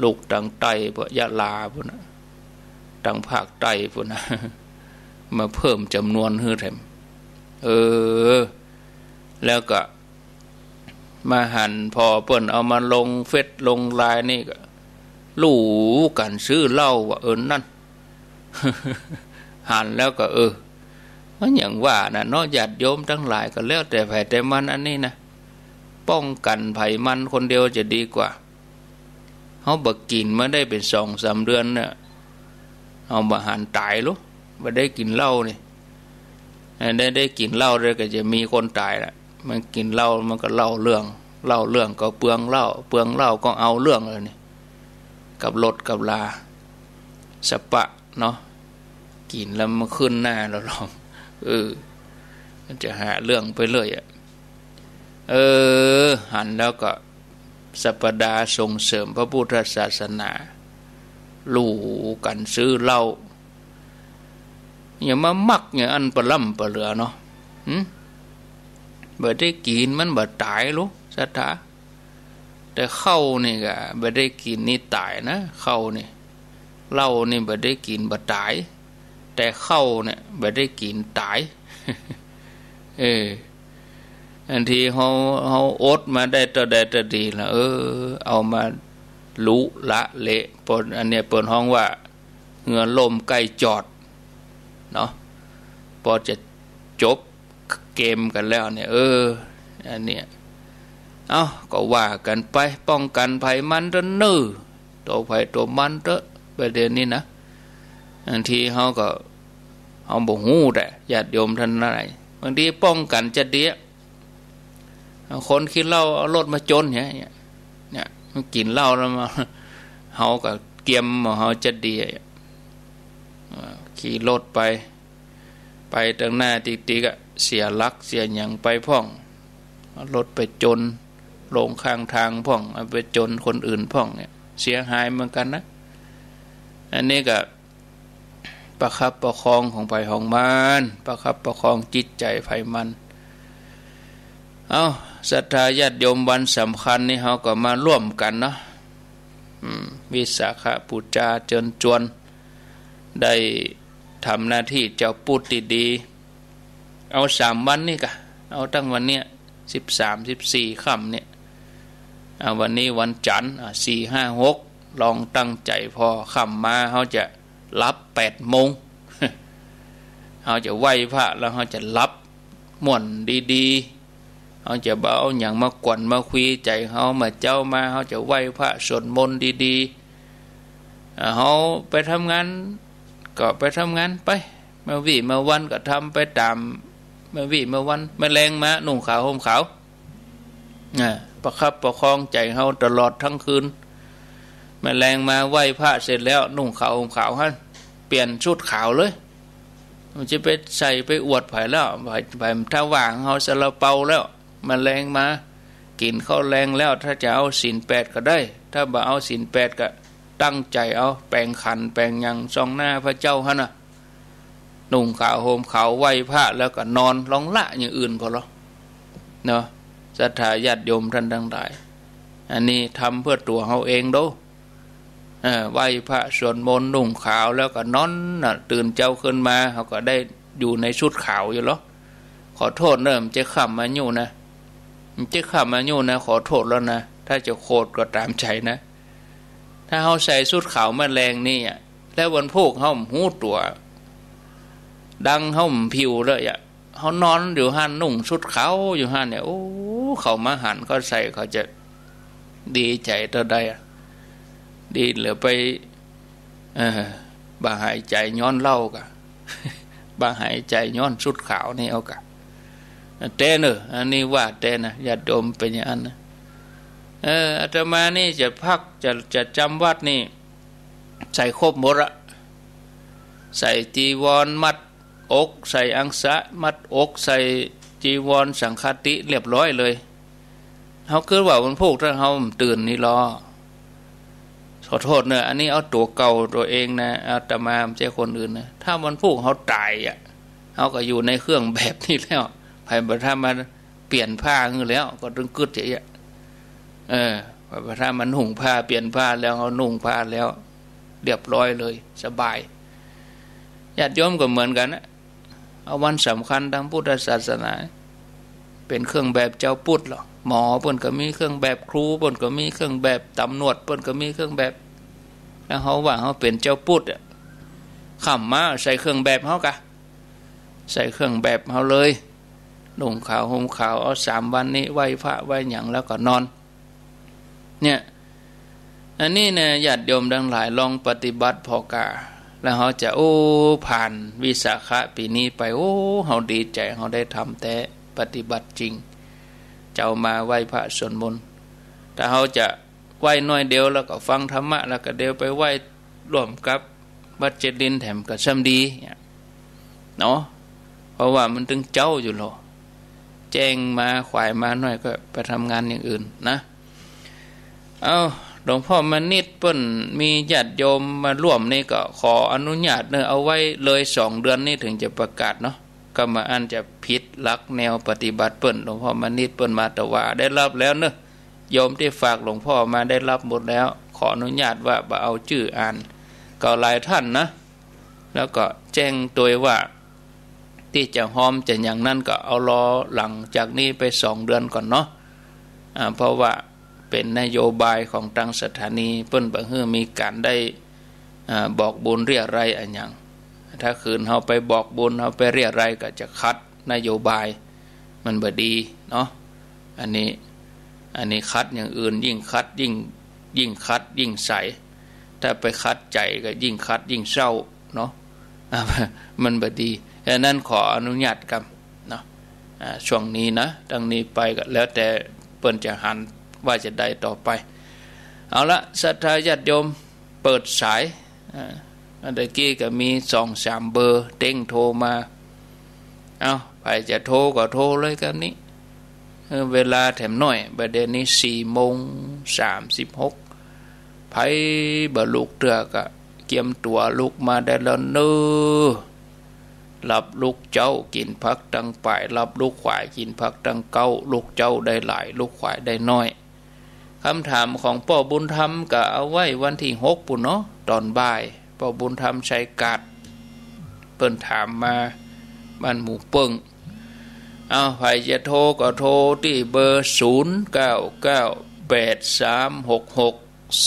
ลูกตังใต้ปู้น ยะลาปู้นน่ะ ตังภาคใต้ปู้นน่ะ มาเพิ่มจ๋ำนวนหื้อแถม เออ แล้วก็ มาหันผ่อเปิ้นเอามาลงเฟซลงไลน์นี่ก็ ลู่กั๋นซื้อเหล้าว่า เออ นั่น หันแล้วก็ เออ มันอย่างว่าน่ะเนาะ ญาติโยมตังหลาย ก็แล้วแต่ใผแต่มัน อันนี้นะ ป้องกั๋นใผมันคนเดียวจะดีกว่า เฮาบ่กิ๋นมาได้เป๋นสองสามเดือนเนี่ย เฮาบ่หันต๋ายลู้ บ่ได้กิ๋นเหล้านี่ ได้ ได้กิ๋นเหล้าแล้วก็จะมีคนต๋ายละ มันกิ๋นเหล้ามันก็เล่าเรื่อง เล่าเรื่องก็เปลืองเหล้า เปลืองเหล้าก็เอาเรื่องเลยนี่ กับรถกับลา สะปะเนาะ กิ๋นแล้วมันขึ้นหน้าเราลอง เออ มันจะหาเรื่องไปเรื่อยอะ เออ หันแล้วก็ สัปดาห์ส่งเสริมพระพุทธศาสนา ลู่กั๋นซื้อเหล้า อย่ามามักอย่างอันปะล้ำปะเหลือเนาะ หึ บ่ได้กิ๋นมันบ่ต๋ายลู้ ศรัทธา แต่เข้านี่ก็บ่ได้กิ๋นนี่ต๋ายนะ เข้านี่ เหล้านี่บ่ได้กิ๋นบ่ต๋าย แต่เข้าเนี่ยบ่ได้กิ๋นต๋าย เออ อันตี้เฮา เฮาอดมาได้เต้าใดเต้าดีละ เออ เอามาลุละเละ ปอ อันเนี้ยเปิ้นฮ้องว่า เฮือล่มใก้จอด เนาะ ปอจะจบเกมกั๋นแล้วเนี่ย เออ อันเนี้ย เอ้า ก็ว่ากั๋นไป ป้องกั๋นใผมันเต๊อะเน่อ ตั๋วใผตั๋วมันเต๊อะ ประเด็นนี้นะ บางทีเฮาก็ เฮาบ่ฮู้แต๊ ญาติโยมต้านหลาย บางทีป้องกั๋นจะดีอะ คนขี้เหล้าเอารถมาจนเนี่ย เนี่ย มันกิ๋นเหล้าแล้วมา เฮาก็เกียมของเฮาจะดีอะ อ่า ขี่รถไป ไปตังหน้าติกๆ อะ เสียหลักเสียหยังไปพ่อง เอารถไปจนลงข้างตางพ่อง เอาไปจนคนอื่นพ่องเนี่ย เสียหายเหมือนกั๋นนะ อันนี้ก็ประคับประคองของใผของมัน ประคับประคองจิตใจ๋ใผมัน เอ้า ศรัทธาญาติโยม วันสำคัญนี่เฮาก็มาร่วมกั๋นเนาะ อืม วิสาขบูชาเจิญจวน ได้ทำหน้าตี้เจ้าปุทธตี้ดี เอาสามวันนี่ก่ะ เอาตั้งวันเนี้ย สิบสาม สิบสี่ ค่ำเนี่ย อ่า วันนี้วันจั๋นทร์ อ่า สี่ ห้า หก ลองตั้งใจ๋ผ่อ ค่ำมาเฮาจะหลับแปดโมง เฮาจะไหว้พระแล้วเฮาจะหลับม่วนดีๆ เฮาจะบ่เอาหยังมากวนมาคุยใจ๋เฮา เมื่อเจ๊ามาเฮาจะไหว้พระสวดมนต์ดีๆ อ่า เฮาไปทำงานก็ไปทำงานไป เมื่อวี้เมื่อวันก็ทำไปต๋ามเมื่อวี้เมื่อวัน เมื่อแลงมานุ่งขาวห่มขาว อ่า ประคับประคองใจ๋เฮาตลอดตึงคืน เมื่อแลงมาไหว้พระเสร็จแล้ว นุ่งขาวห่มขาวหั้น เปลี่ยนชุดขาวเลย มันจะไปใส่ไปอวดใผแล้ว ใผ ใผ ถ้าว่าเฮาซาลาเปาแล้ว เมื่อแลงมากิ๋นข้าวแลงแล้ว ถ้าจะเอาศีลแปดก็ได้ ถ้าบ่เอาศีลแปดก็ตั้งใจ๋เอา แป๋งขันแป๋งหยัง ส่องหน้าพระเจ้าหั้นน่ะ นุ่งขาวห่มขาวไหว้พระแล้วก็นอน ลองละอย่างอื่นผ่อลอ เนาะ ศรัทธาญาติโยมต้านตังหลาย อันนี้ทำเปื้อตั๋วเฮาเองโด เออ ไหว้พระสวดมนต์นุ่งขาวแล้วก็นอนน่ะ ตื่นเจ๊าขึ้นมาเฮาก็ได้อยู่ในชุดขาวอยู่ลอ ขอโต้ษเน่อ มันจะค่ำมายุนะ มันจะค่ำมายุนะ ขอโต้ษแล้วนะ ถ้าจะโขดก็ต๋ามใจ๋นะ ถ้าเฮาใส่ชุดขาวมาแลงนี่อะ แล้ววันพูกเฮาบ่ฮู้ตั๋ว ดังเฮาบ่ผิวเลยอะ เฮานอนอยู่หั้น นุ่งชุดขาวอยู่หั้นเนี่ย โอ้ เขามาหันเขาใส่เขาจะดีใจ๋เต้าใดอะ ดีเหลือไป เออ บ่หายใจ๋ย้อนเหล้าก่ะ บ่หายใจ๋ย้อนชุดขาวนี่เอาก่ะ แต๊เน่อ อันนี้ว่าแต๊นะ ญาติโยมเป๋นอย่างอั้นนะ เออ อาตมานี่จะพัก จะ จะจำวัตรนี่ ใส่ครบอกหมดละ ใส่จีวรมัดอก ใส่อังสะมัดอก ใส่จีวรสังฆาติเรียบร้อยเลย เฮาคิดว่าวันพูกถ้าเฮาบ่ตื่นนี่ลอ ขอโต้ษเน่อ อันนี้เอาตั๋วเก่าตั๋วเองนะ อาตมาบ่ใจ้คนอื่นนะ ถ้าวันพูกเฮาต๋ายอะ เฮาก็อยู่ในเครื่องแบบนี้แล้ว ใผบ่ทันมาเปลี่ยนผ้าหื้อแล้ว ก็ตึงกึ๊ดจะอี้ เออ ใผบ่ทันมานุ่งผ้าเปลี่ยนผ้าแล้ว เฮานุ่งผ้าแล้ว เรียบร้อยเลย สบาย ญาติโยมก็เหมือนกั๋นนะ เอาวันสำคัญตางพุทธศาสนา เป๋นเครื่องแบบจาวพุทธลอ หมอเปิ้นก็มีเครื่องแบบ ครูเปิ้นก็มีเครื่องแบบ ต๋ำรวจเปิ้นก็มีเครื่องแบบ แล้วเฮาว่าเฮาเป๋นจาวพุทธอะ ค่ำมาใส่เครื่องแบบเฮากะ ใส่เครื่องแบบเฮาเลย นุ่งขาวห่มขาว เอาสามวันนี้ไหว้พระไหว้หยังแล้วก็นอน เนี่ย อันนี้นะ ญาติโยมตังหลาย ลองปฏิบัติผ่อกา แล้วเฮาจะ โอ้ ผ่านวิสาขะปี๋นี้ไป โอ้ เฮาดีใจ๋ เฮาได้ทำแต๊ ปฏิบัติจริง เจ๊ามาไหว้พระสวดมนต์ ถ้าเฮาจะไหว้น้อยเดียว แล้วก็ฟังธรรมะ แล้วก็เดียวไปไหว้ร่วมกับวัดเจ็ดลิ้นแถมก็ซ้ำดี เนี่ย เนาะ เพราะว่ามันตึงเจ๊าอยู่ลอ แจ้งมาขวายมาหน้อยก็ไปทำงานอย่างอื่นนะ เอ้า หลวงพ่อมณิษฐ์เปิ้นมีญาติโยมมาร่วมนี่ก็ขออนุญาตเน่อ เอาไว้เลยสองเดือนนี่ถึงจะประกาศเนาะ ก็บ่อั้นจะผิดหลักแนวปฏิบัติเปิ้น หลวงพ่อมณิษฐ์เปิ้นมาตวา ได้รับแล้วเน่อ โยมตี้ฝากหลวงพ่อมาได้รับหมดแล้ว ขออนุญาตว่าบ่เอาจื้ออ่าน ก็หลายท่านนะ แล้วก็แจ้งตวยว่า ตี้จะฮอมจะหยังนั้นก็เอารอหลังจากนี้ไปสองเดือนก่อนเนาะ อ่า เพราะว่าเป๋นนโยบายของตางสถานี เปิ้นบ่หื้อมีก๋านได้ อ่า บอกบุญเรียรัยอะหยัง ถ้าขืนเฮาไปบอกบุญ เฮาไปเรียรัยก็จะขัดนโยบาย มันบ่ดีเนาะ อันนี้ อันนี้ขัดอย่างอื่น ยิ่งขัดยิ่ง ยิ่งขัดยิ่งใส ถ้าไปขัดใจ๋ก็ยิ่งขัดยิ่งเศร้าเนาะ อ่า มันบ่ดี ฉะนั้นขออนุญาตกำเนาะ อ่า ช่วงนี้นะ ตางนี้ไปก็แล้วแต่เปิ้นจะหันว่าจะใดต่อไป เอาละ ศรัทธาญาติโยม เปิดสาย อ่า อันตะกี้ก็มีสองสามเบอร์เต๊งโทรมา เอ้า ใผจะโทรก็โทรเลยกั๋นนี้ เออ เวลาแถมน้อย บ่าเดี่ยวนี้สี่โมงสามสิบหก ใผบ่ลุกเตื้อก็เกียมตั๋วลุกมาได้แล้วเน่อ หลับลุกเจ๊ากิ๋นผักตังป่าย หลับลุกขวายกิ๋นผักตังเก๊า ลุกเจ๊าได้หลาย ลุกขวายได้น้อย กำถามของป้อบุญธรรมก็เอาไว้วันตี้หกปู้นเนาะ ต๋อนบ่าย ป้อบุญธรรมชัยกาด เปิ้นถามมา บ้านหมู่เปิ้ง เอ้า ใผจะโทรก็โทรตี้เบอร์ศูนย์เก้าเก้าแปดสามหกหก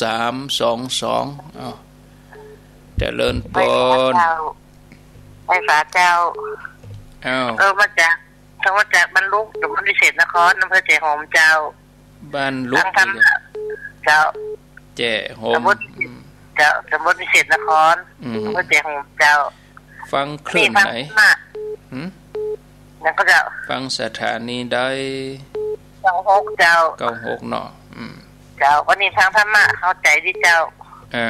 สามสองสอง เอ้า เจริญปอน ไหว้สาเจ้า ไหว้สาเจ้า เอ้า เออ มาจาก โทรมาจากบ้านลุก ตำบลวิเศษนคร อำเภอแจ้ห่มเจ้า บ้านลุก ฟังธรรมะ เจ้า แจ้ห่ม ตำบล อืม เจ้า ตำบลวิเศษนคร อืม อำเปอแจ้ห่มเจ้า ฟังคลื่นไหน นี่ฟังธรรมะ หืม แล้วก็เจ้า ฟังสถานีใด เก้าหกเจ้า เก้าหกเนาะ อืม เจ้า วันนี้ฟังธรรมะ เข้าใจ๋ดีเจ้า อ่า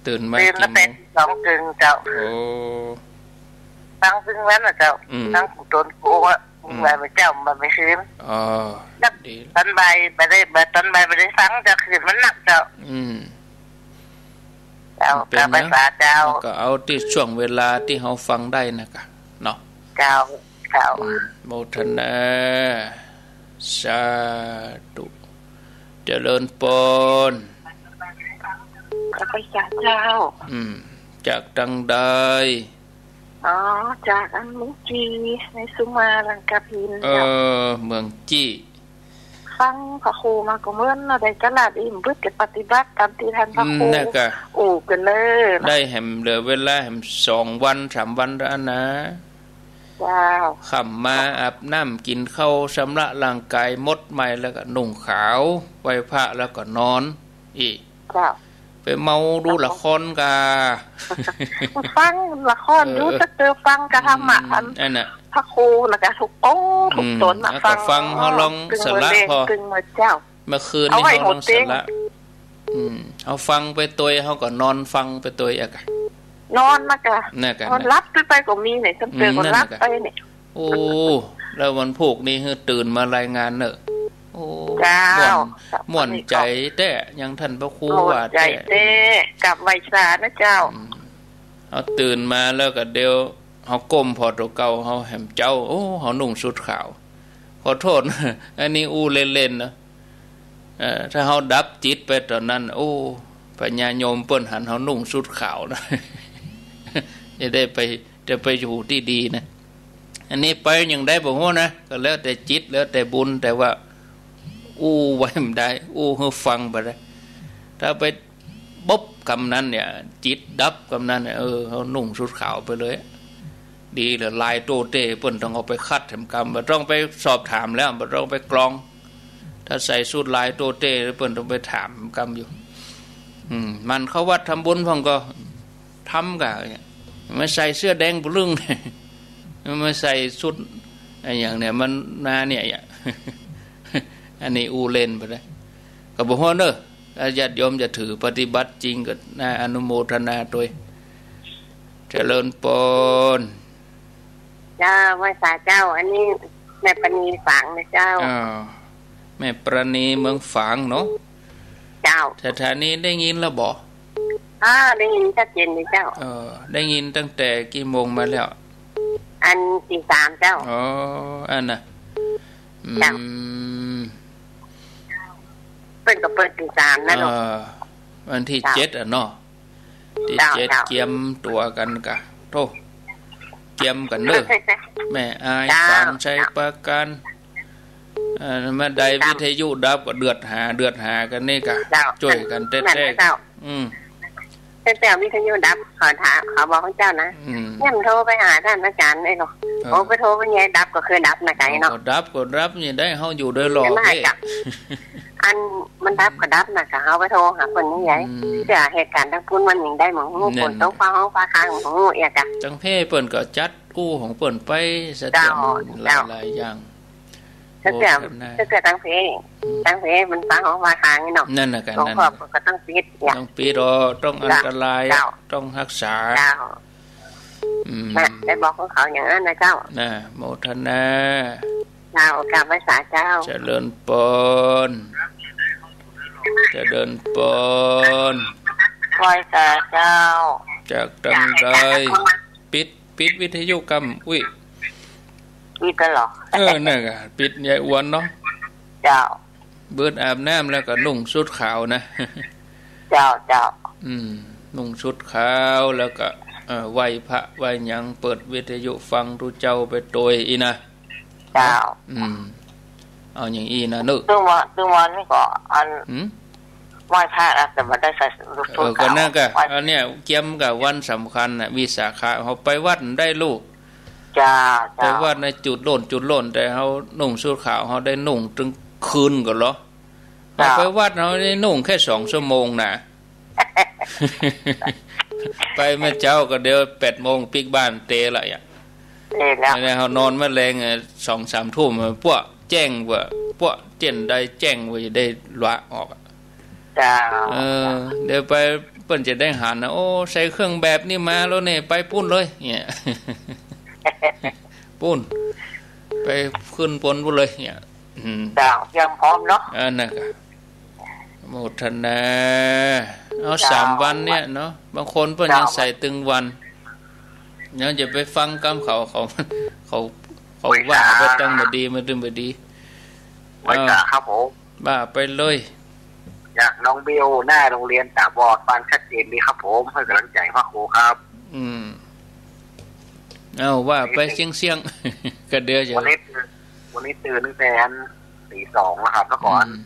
ตื่นมา ตื่นมา กี่โมง แปดโมงเจิงเจ้า โอ้ ฟังตึงวันน่ะเจ้า อืม ฟังกูตนกูอะ อืม บ่ายเมื่อเจ๊า บ่ายเมื่อคืน อ๋อ แล้ว ดี ต๋อนบ่ายบ่ได้ บ่าย ต๋อนบ่ายบ่ได้ฟังเจ้า คลื่นมันหนักเจ้า อืม เจ้า เป๋น ก็ไหว้สาเจ้า แล้วก็เอาตี้ช่วงเวลาตี้เฮาฟังได้นะกะ เนาะ เจ้า เจ้า อืม โมทนา สาธุ เจริญปอน ก็ไหว้สาเจ้า อืม จากตังใด อ๋อ จากอันเมืองจี ในสุมาลังกาพิน เออ เจ้า เมืองจี ฟังพระครูมาก็เมินเนาะ ได้ฉลาดอิ่ม เพื่อจะปฏิบัติต๋ามตี้ท่านพระครู อืม นั่นกะ โอ้ กันเลย ได้แหมเหลือเวลาแหมสองวันสามวันแล้วนะ เจ้า ค่ำมาอาบน้ำกิ๋นข้าว ชำระร่างก๋ายหมดใหม่ แล้วก็นุ่งขาว ไหว้พระแล้วก็นอน อี้ เจ้า ไปเมาดูละครกา ฟังละครอยู่ เออ แต่เจอฟังกะธรรมะ อืม อัน อันน่ะ พระครูน่ะกะทุกองค์ทุกต๋นน่ะ อืม แล้วก็ฟัง ฟังเฮาลอง ตึง สละ เมื่อแลง พอ ตึงเมื่อเจ๊า เมื่อคืนนี้ เอาไว้ เฮาลอง หมดเต็ม สละ อืม เฮาฟังไปตวย เฮาก็นอนฟังไปตวยอะกะ นอนน่ะกะ น่ะกะ นอนหลับไปก็มีเนี่ย จำเจอก็ อืม หลับไปเนี่ย นั่นน่ะกะ โอ้ แล้ววันพูกนี้หื้อตื่นมารายงานเน่อ โอ้ เจ้า ม่วน ม่วนใจ๋แต๊ อย่างต้านพระครูว่าแต๊ ม่วนใจ๋แต๊ กราบไหว้สานะเจ้า อืม เฮาตื่นมาแล้วก็เดี๋ยวเฮาก้มผ่อตั๋วเก่า เฮาแหมเจ๊า โอ้ เฮานุ่งชุดขาว ขอโต้ษ อันนี้อู้เล่นๆ เนาะ เอ่อ ถ้าเฮาดับจิตไปต๋อนนั้น โอ้ พญายมเปิ้นหันเฮานุ่งชุดขาวนะ จะได้ไป จะไปอยู่ตี้ดีนะ อันนี้ไปอย่างใดบ่ฮู้นะ ก็แล้วแต่จิต แล้วแต่บุญ แต่ว่าอู้ไว้บ่ได้ อู้หื้อฟังบ่ได้ ถ้าไป ปุ๊บ กำนั้นเนี่ย จิตดับกำนั้นเนี่ย เออ เฮานุ่งชุดขาวไปเลย ดีแล้ว ลายโต้เต้ เปิ้นต้องเอาไปคัดแหมกำ บ่ต้องไปสอบถามแล้ว บ่ต้องไปกรอง ถ้าใส่ชุดลายโต้เต้ เปิ้นต้องไปถามกำอยู่ อืม มันเข้าวัดทำบุญพ่องก็ ทำกะ มาใส่เสื้อแดงปะลึ่ง มาใส่ชุดอะหยังเนี่ย มันมาเนี่ยอะ อันนี้อู้เล่นไปแล้ว ก็บ่ฮู้เนาะ ถ้าญาติโยมจะถือปฏิบัติจริงก็น่าอนุโมทนาตวย เจริญปอน เจ้า ไหว้สาเจ้า อันนี้แม่ปราณีฝางนะเจ้า อ่า แม่ปราณีเมืองฝางเนาะ เจ้า สถานีได้ยินแล้วบ่ อ่า ได้ยินชัดเจนเลยเจ้า เออ ได้ยินตั้งแต่กี่โมงมาแล้ว อันตีสามเจ้า อ๋อ อันน่ะ อืม เจ้า เปิ้นก็เปิดตีสามนะลูก เออ วันที่ เจ้า เจ็ดอะเนาะ ตี้ เจ้า เจ็ด เจ้า เกียมตั๋วกั๋นกะ โธ่ เกียมกั๋นเน้อ แม่อาย เจ้า สามชัย เจ้า ปราการ เอ่อ มาได้ เจ้า วิทยุดับก็เดือดหา เดือดหากั๋นนี่กะ เจ้า จ้วยกั๋นแต๊ๆ นั่นแหละเจ้า อืม แต๊ๆ วิทยุดับ เขาถาม เขาบอกพระเจ้านะ อืม เนี่ยมันโทรไปหาต้านอาจ๋ารย์ได้หรอ เออ โอ้ ไปโทรไปไง ดับก็คือดับนะไกเนาะ ก็ดับก็ดับนี่ได้ เฮาอยู่โดยรอบเพ่ อันมันดับก็ดับนะกะ เฮาไปโทรหาเปิ้นนี่ไง อืม เตื้อเหตุก๋ารณ์ตางปุ้นมันยังได้บ่ฮู้ แน่น ฝนตกฟ้าฮ้องฟ้าคางบ่ฮู้เอียกะ ตางเพ่เปิ้นก็จัดอู้ของเปิ้นไปซะ เจ้า เตื้อมัน เจ้า หลายๆ อย่าง ถ้าเกิด โอ้ ถ้าเกิดตางเพ่ อืม ตางเพ่มันฟ้าฮ้องฟ้าคางนี่เนาะ นั่นน่ะกะ หลวงพ่อ นั่นน่ะ ก็ต้องปิดเนี่ย ต้องปิด อ๋อ ต้องอันตราย เจ้า ต้องฮักษา เจ้า อืม น่ะ ได้บอกของเขาอย่างนั้นนะเจ้า น่ะ โมทนา เจ้า กราบไหว้สาเจ้า เจริญปอน เจริญปอน ไหว้สาเจ้า จากตางใด ปิด ปิดวิทยุกำ อุ๊ย ปิดแล้วเหรอ เออ นั่นกะ ปิดยายอวนเนาะ เจ้า เปิ้นอาบน้ำแล้วก็นุ่งชุดขาวนะ เจ้า เจ้า อืม นุ่งชุดขาวแล้วก็ เอ่อ ไหว้พระไหว้หยัง เปิดวิทยุฟังตุ๊เจ้าไปตวยอี้นะ เจ้า อืม เอาอย่างอี้นะเนาะ ซึ่งว่า ซึ่งว่านี่ก็อัน หืม ไหว้พระนะ แต่บ่ได้ใส่ชุดขาว เออ ก็นั่นกะ ไหว้ อันเนี้ย เกียมกับวันสำคัญน่ะ วิสาขะ เฮาไปวัดได้ลูก เจ้า เจ้า ไปวัดนะจุดโล้น จุดโล้น แต่เฮานุ่งชุดขาว เฮาได้นุ่งตึงคืนก่อเหรอ เจ้า เฮาไปวัด เฮาได้นุ่งแค่สองชั่วโมงนะ ไปเมื่อเจ๊าก็เดี๋ยวแปดโมงปิ๊กบ้านเตละอะ เตละ อันนี้เฮานอนมาแลง เอ่อ สองสามทุ่ม เอ่อ ปั้วแจ้งว่า ปั้วเจ๊นได้แจ้งว่าจะได้ละออกอะ เจ้า เออ เดี๋ยวไปเปิ้นจะได้หันนะ โอ้ ใส่เครื่องแบบนี้มาแล้วเนี่ย ไปปู๊นเลย เนี่ย ปู๊น ไปขึ้นบนปู๊นเลย เนี่ย อืม เจ้า เตรียมพร้อมเนาะ อันนั้นกะ โมทนา เอา เจ้า สามวันเนี่ยเนาะ บางคนเปิ้นยัง เจ้า ใส่ตึงวัน ยังจะไปฟังกำเขา เขา เขา เขาว่าไปตั้งบ่ดี มาตึงบ่ดี ไหว้สาครับผม ว่าไปเลย จากน้องบิว หน้าโรงเรียนตาบอด ฟังชัดเจนดีครับผม ให้กำลังใจพระครูครับ อืม เอา ว่าไปเสี้ยงๆ ก็เดี๋ยวจะ วันนี้ตื่น วันนี้ตื่นตั้งแต่ตีสองแล้วครับ เมื่อก่อน อืม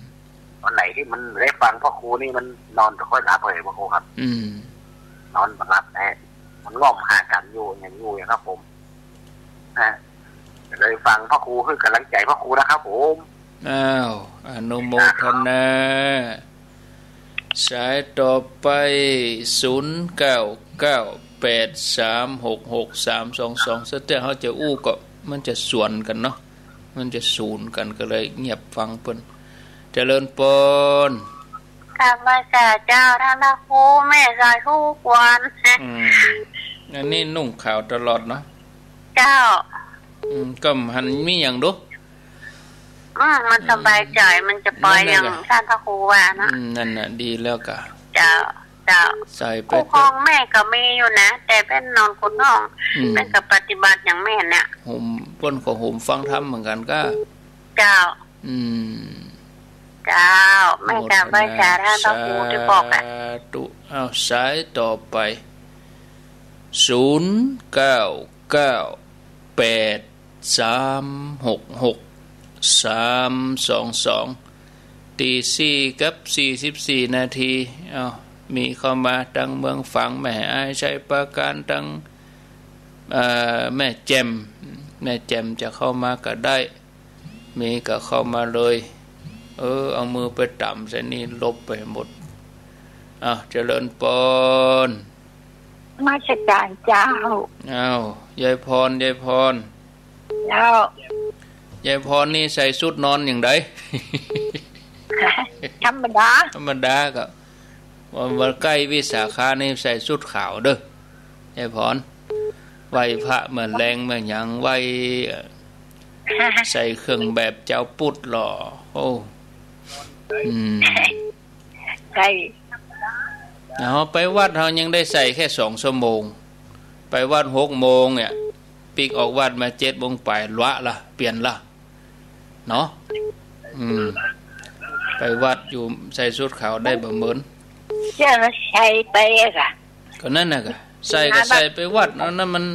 วันไหนที่มันได้ฟังพระครูนี่มันนอนบ่ค่อยหลับเลยพระครูครับ อืม นอนบ่หลับแน่ มันง่อมหากั๋นอยู่ อย่างอยู่อย่างครับผม อ่า เลยฟังพระครู ให้กำลังใจพระครูนะครับผม อ้าว อนุโมทนา สายต่อไป ศูนย์เก้าเก้าแปดสามหกหกสามสองสอง สเตียเฮาจะอู้ก็มันจะสวนกั๋นเนาะ มันจะสูนกั๋น ก็เลยเงียบฟังเปิ้น เจริญปอน กราบไหว้สาเจ้า ต้านพระครู แม่สายทุกวัน อืม อันนี้นุ่งขาวตลอดเนาะ เจ้า อืม ก็หันมีหยังดู อืม มันสบายใจ๋ มันจะไป นั่นน่ะ อย่าง กะ ต้านพระครูว่านะ อืม นั่นน่ะ ดีแล้วกะ เจ้า เจ้า ใส่ไป คู่ครองแม่ก็มีอยู่นะ แต่เปิ้นนอนกุฏิห้อง อืม เปิ้นก็ปฏิบัติอย่างแม่นเนี่ย โหม เปิ้นก็โหมฟังธรรมเหมือนกั๋นกะ เจ้า อืม เจ้า แม่กราบไหว้สาต้านพระครูตี้บอกอะ สาธุ อ้าว สายต่อไป ศูนย์เก้าเก้าแปดสามหกหกสามสองสอง ตีสี่กับสี่สิบสี่นาที อ้าว มีเข้ามาตังเมืองฝาง แม่อาย ชัยปราการ ตัง เอ่อ แม่แจ่ม แม่แจ่มจะเข้ามาก็ได้ มีก็เข้ามาเลย เออ เอามือไปตำใส่นี่ ลบไปหมด อ้าว เจริญปอน นมัสการเจ้า อ้าว ยายพร ยายพร เจ้า ยายพรนี่ใส่ชุดนอนอย่างใด ธรรมดา ธรรมดาก็ วัน วันใก้วิสาขะนี่ใส่ชุดขาวเด้อ ยายพร ไหว้พระเมื่อแลงเมื่อหยังไหว้ เอ่อ ใส่เครื่องแบบจาวปุทธหล่อ โอ้ อืม ใส่ เฮาไปวัดเฮายังได้ใส่แค่สองชั่วโมง ไปวัดหกโมงเนี่ย ปิ๊กออกวัดมาเจ็ดโมงปลาย ละละ เปลี่ยนละ เนาะ อืม ไปวัดอยู่ใส่ชุดขาวได้บ่เหมิน เจ้าใส่ไปอะกะ ก็นั่นน่ะกะ ใส่ก็ใส่ไปวัด อันนั้นมัน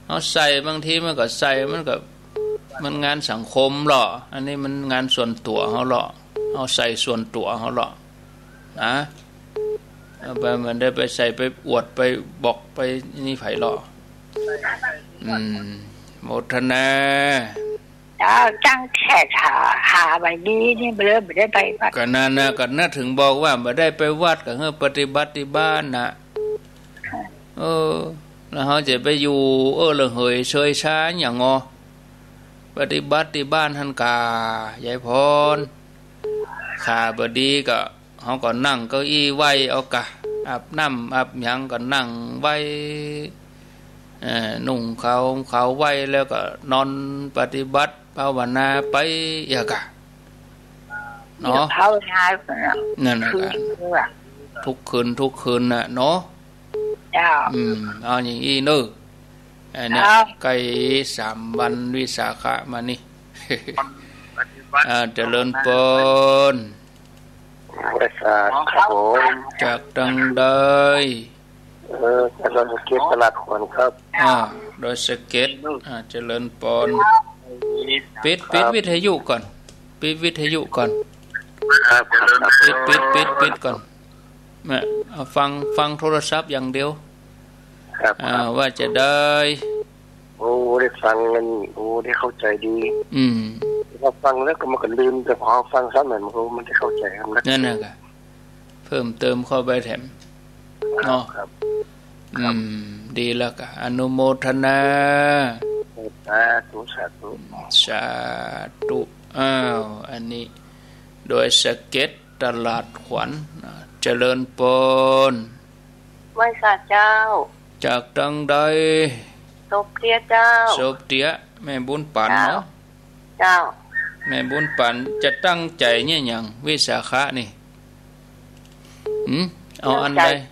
เฮาใส่บางทีมันก็ใส่ มันก็ มันงานสังคมเนาะ อันนี้มันงานส่วนตั๋วเฮาเนาะ เฮาใส่ส่วนตั๋วเฮาเนาะ นะ เอาไป มันได้ไปใส่ไปอวดไปบอกไปนี่ไผเนาะ อืม โมทนา เจ้า จั้งแค่หา หาบ่ดีนี่ บ่เลยบ่ได้ไปวัด ก็นั่นน่ะ ก็นั่นเถิงบอกว่าบ่ได้ไปวัด ก็หื้อปฏิบัติตี้บ้านน่ะ เออ แล้วเฮาจะไปอยู่ เออ ระเหยเชยชาหยังงอ ปฏิบัติตี้บ้านหั้นกา ยายพร ขาบ่ดีก็ เฮาก็นั่งเก้าอี้ไหว้เอากะ อาบน้ำอาบหยังก็นั่งไหว้ เอ่อ นุ่งขาว ขาวไหว้แล้วก็นอนปฏิบัติภาวนาไปอะกะ เนาะ ภาวนา นั่นน่ะ คืน กะ เดียวอะ ทุกคืน ทุกคืนน่ะเนาะ เจ้า อืม เอาอย่างอี้เนาะ อันเนี้ย ครับ ใก้สามวันวิสาขะมานี่ อ่า เจริญปอน ไหว้สาครับผม จากตังใด เออ จากดอยสะเก็ดตลาดขวัญครับ อ่า ดอยสะเก็ด อ่า เจริญปอน ปิด ครับ ปิดวิทยุก่อน ปิดวิทยุก่อน ครับ เจริญปอน ปิด ปิด ปิด ปิดก่อน แม่ เอาฟัง ฟังโทรศัพท์อย่างเดียว ครับ อ่า ครับ ว่าจะได้ โอ้ ได้ฟังกัน โอ้ ได้เข้าใจดี อืม พอฟังแล้วก็มันก็ลืม แต่พอฟังซ้ำหน่อยมันก็ มันได้เข้าใจครับนะ นั่นน่ะกะ เพิ่มเติมเข้าไปแถม เนาะ ครับ อืม ดีแล้วกะ อนุโมทนา สาธุ สาธุ สาธุ อ้าว อันนี้ ดอยสะเก็ด ตลาดขวัญ อ่า เจริญปอน ไหว้สาเจ้า จากตังใด โสบเตี้ยเจ้า โสบเตี้ย แม่บุญปันเนาะ เจ้า เจ้า แม่บุญปันจะตั้งใจ๋เนี่ยหยังวิสาขะนี่ หืม เอาอันใด ตั้งใจ๋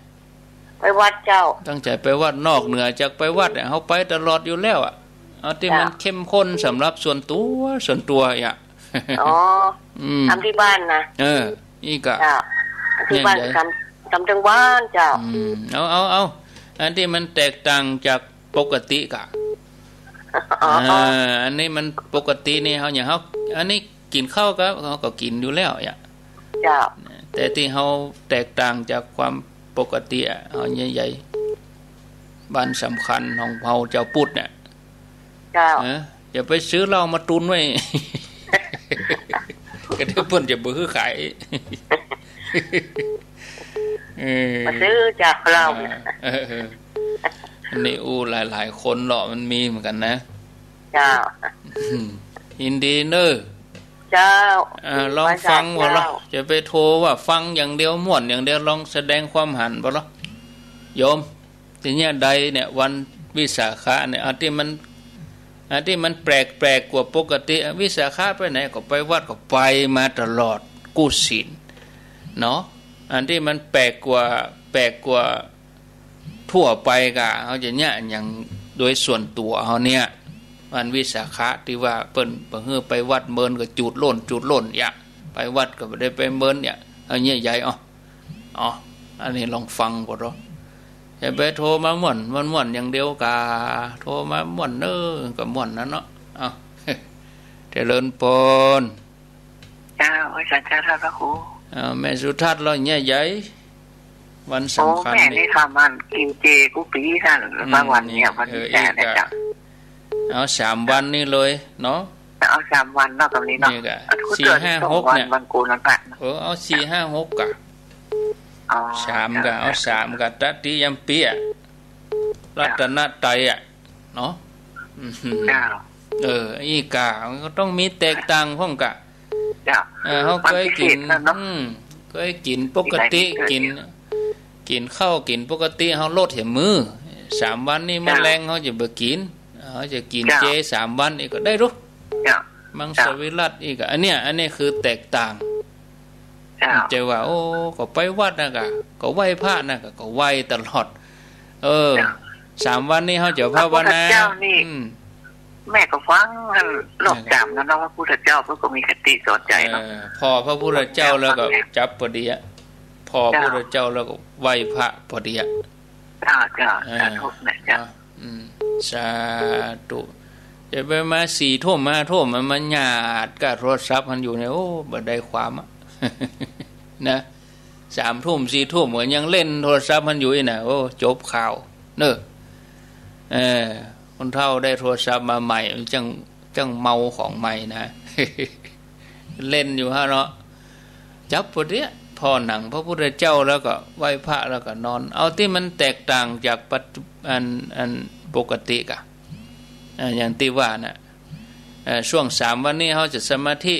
ไปวัดเจ้า ตั้งใจ๋ไปวัด นอกเหนือจากไปวัดเนี่ย เฮาไปตลอดอยู่แล้วอะ เอาตี้มัน เจ้า เข้มข้นสำหรับส่วนตั๋ว ส่วนตั๋วอะ อ๋อ อืม ตำตี้บ้านนะ เออ อี้กะ เจ้า ตำตี้บ้าน เนี่ย ตำ ตำตังบ้านเจ้า อืม เอา เอา เอา อันตี้มันแตกต่างจากปกติกะ อ๋อ อ่า อันนี้มันปกตินี่เฮาอย่างเฮา อันนี้กิ๋นข้าวกะ เฮาก็กิ๋นอยู่แล้วอะ เจ้า แต่ตี้เฮาแตกต่างจากความปกติอะ เฮาใหญ่ๆ วันสำคัญของเฮาจาวพุทธเนี่ย เจ้า เออ อย่าไปซื้อเหล้ามาตุนไว้ ก็เดี๋ยวเปิ้นจะบ่หื้อขาย เออ มาซื้อจากเรา อ่า เออ เออ นี่อู้หลายๆ คนเลาะมันมีเหมือนกันนะ เจ้า อืม ยินดีเนอะ เจ้า อ่า ลองฟัง ไหว้สา ก่อนละ เจ้า จะไปโทรว่าฟังอย่างเดียว ม่วนอย่างเดียว ลองแสดงความหันบ่ละ โยม ตี้เนี่ยใดเนี่ย วันวิสาขะเนี่ย อันตี้มัน อันตี้มันแปลกๆ กว่าปกติ วิสาขะไปไหนก็ไปวัด ก็ไปมาตลอดกู้ศีลเนาะ อันตี้มันแปลกกว่า แปลกกว่าทั่วไปก่ะ เฮาจะเยียะหยังโดยส่วนตั๋วเฮาเนี่ย วันวิสาขะตี้ว่าเปิ้นบ่หื้อไปวัดเมินก็จูดโล่น จูดโล่น เยียะ ไปวัดก็บ่ได้ไปเมิน เยียะ เอาเยียะใหญ่ อ๋อ อ๋อ อันนี้ลองฟังก่อนเนาะ อย่าไปโทรมาม่วน ม่วนๆ อย่างเดียวก่ะ โทรมาม่วนเน้อ ก็ม่วนนะเนาะ เอา เจริญปอน เจ้า ไหว้สาเจ้า ท่านพระครู เอา แม่สุทัศน์ลอเยียะใหญ่ วันสำคัญ โอ้ แม่นี่ นี่ ทำมันกิ๋นเจกู้ปี๋ ท่าน อืม ว่าวันเนี่ย นี่ วัน เออ นี้ อีก นะ เจ้า เอาสามวันนี้เลยเนาะ เอาสามวันเนาะ ตรงนี้เนาะ นี่ก่ะ เอาทุก สี่ เดือน ห้า สอง หก วัน เนี่ย วันโกนวันพระเนาะ เออ เอาสี่ ห้า หกก่ะ อ๋อ สามก่ะ เจ้า เอาสามก่ะ ตติยมปีอะ รัตนตรัยอะ เนาะ อืม เจ้า เออ อีก่ะ มันก็ต้องมีแตกต่างพ่องก่ะ เจ้า เออ เฮาเกยกิ๋น มันพิเศษนะเนาะ อืม เกยกิ๋นปกติ กิ๋น กิ๋นข้าวกิ๋นปกติ เฮาลดหัวมื้อ สามวันนี้ เจ้า มื้อแลงเฮาจะบ่กิ๋น เฮาจะกิ๋น เจ้า เจสามวันอีกก็ได้รู้ เจ้า มังสวิรัติอีกอะ อันเนี้ย อันนี้คือแตกต่าง เจ้า จะว่า โอ้ ก็ไปวัดนะก่ะ ก็ไหว้พระนะก่ะ ก็ไหว้ตลอด เออ เจ้า สามวันนี้เฮาจะภาวนา พระพุทธเจ้านี่ อืม แม่ก็ฟังอันรอบสามนะเนาะ พระพุทธเจ้าเปิ้นก็มีคติสอนใจ๋เนาะ เออ ผ่อพระพุทธเจ้าแล้วก็ พระพุทธเจ้า จับปอดีอะ ผ่อ เจ้า พระพุทธเจ้าแล้วก็ไหว้พระปอดีอะ เจ้า เจ้า เออ สาธุนะเจ้า เนาะ อืม สาธุ จะไปมาสี่ทุ่มห้าทุ่ม มันมาหยาดก้าโทรศัพท์หั้นอยู่เนี่ย โอ้ บ่ได้ความอะ นะ สามทุ่มสี่ทุ่มก็ยังเล่นโทรศัพท์หั้นอยู่อีกนะ โอ้ จบข่าว เนอะ เออ คนเฒ่าได้โทรศัพท์มาใหม่ จั่ง จั่งเมาของใหม่นะ เล่นอยู่หั้นเนาะ จับปอดีอะ ผ่อหนังพระพุทธเจ้าแล้วก็ไหว้พระแล้วก็นอน เอาตี้มันแตกต่างจากปัจจุ อัน อันปกติก่ะ อ่า อย่างตี้ว่าน่ะ เอ่อ ช่วงสามวันนี้เฮาจะสมาธิ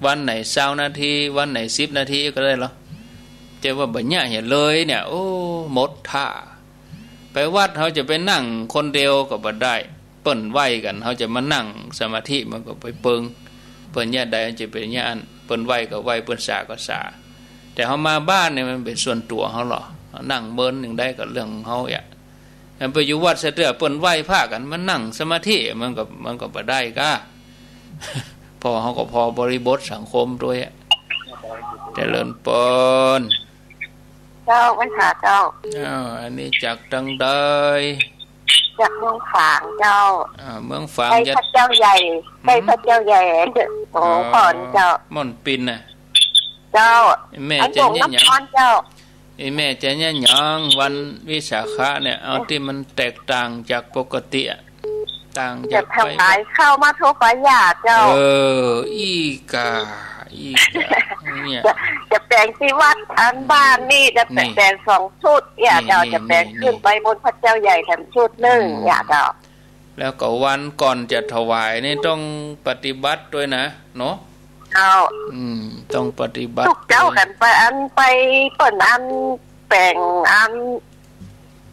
วันไหนซาวนาที วันไหนสิบนาทีก็ได้ลอ จะว่าบ่เยียะหยังเลยเนี่ย โอ้ หมดท่า ไปวัดเฮาจะไปนั่งคนเดียวก็บ่ได้ เปิ้นไหว้กั๋น เฮาจะมานั่งสมาธิมันก็ไปเปิง เปิ้นเยียะใดจะเป๋นเยียะอั้น เปิ้นไหว้ก็ไหว้ เปิ้นสาก็สา แต่เฮามาบ้านเนี่ยมันเป๋นส่วนตั๋วเฮาลอ นั่งเมินอย่างใดก็เรื่องของเฮาอะ อันไปอยู่วัดเสียเตื้อ เปิ้นไหว้พระกั๋น มานั่งสมาธิ มันก็ มันก็บ่ได้ก่ะ ผ่อเฮาก็ผ่อบริบทสังคมตวยอะ เจริญปอน เจ้า ไหว้สาเจ้า อ้าว อันนี้จากตางใด จากเมืองฝางเจ้า อ่า เมืองฝาง ใกล้ จะ พระเจ้าใหญ่ อืม ใกล้พระเจ้าใหญ่ โอ้ อ๋อ ขอนเจ้า ม่อนปินน่ะ เจ้า แม่ อัน จะ หลวง เยียะหยัง นครเจ้า ไอ้แม่จะเยียะหยัง วันวิสาขะเนี่ย เอาตี้มันแตกต่างจากปกติอะ ต่างจาก จะถวายข้าวมัทุปายาตเจ้า เออ อีก่ะ อีก่ะ เนี่ย จะ จะแป๋งตี้วัดอันบ้านนี่ จะแป๋ง นี่ แป๋งสองชุดเนี่ยเจ้า นี่ จะแป๋ง นี่ ขึ้นไปบนพระเจ้าใหญ่แถมชุดนึ่ง อืม เนี่ยเจ้า แล้วก็วันก่อนจะถวายนี่ต้องปฏิบัติตวยนะเนาะ เจ้า อืม ต้องปฏิบัติ ทุกเจ้า ตวย กั๋นไป อันไปเปิ้นอันแป๋งอัน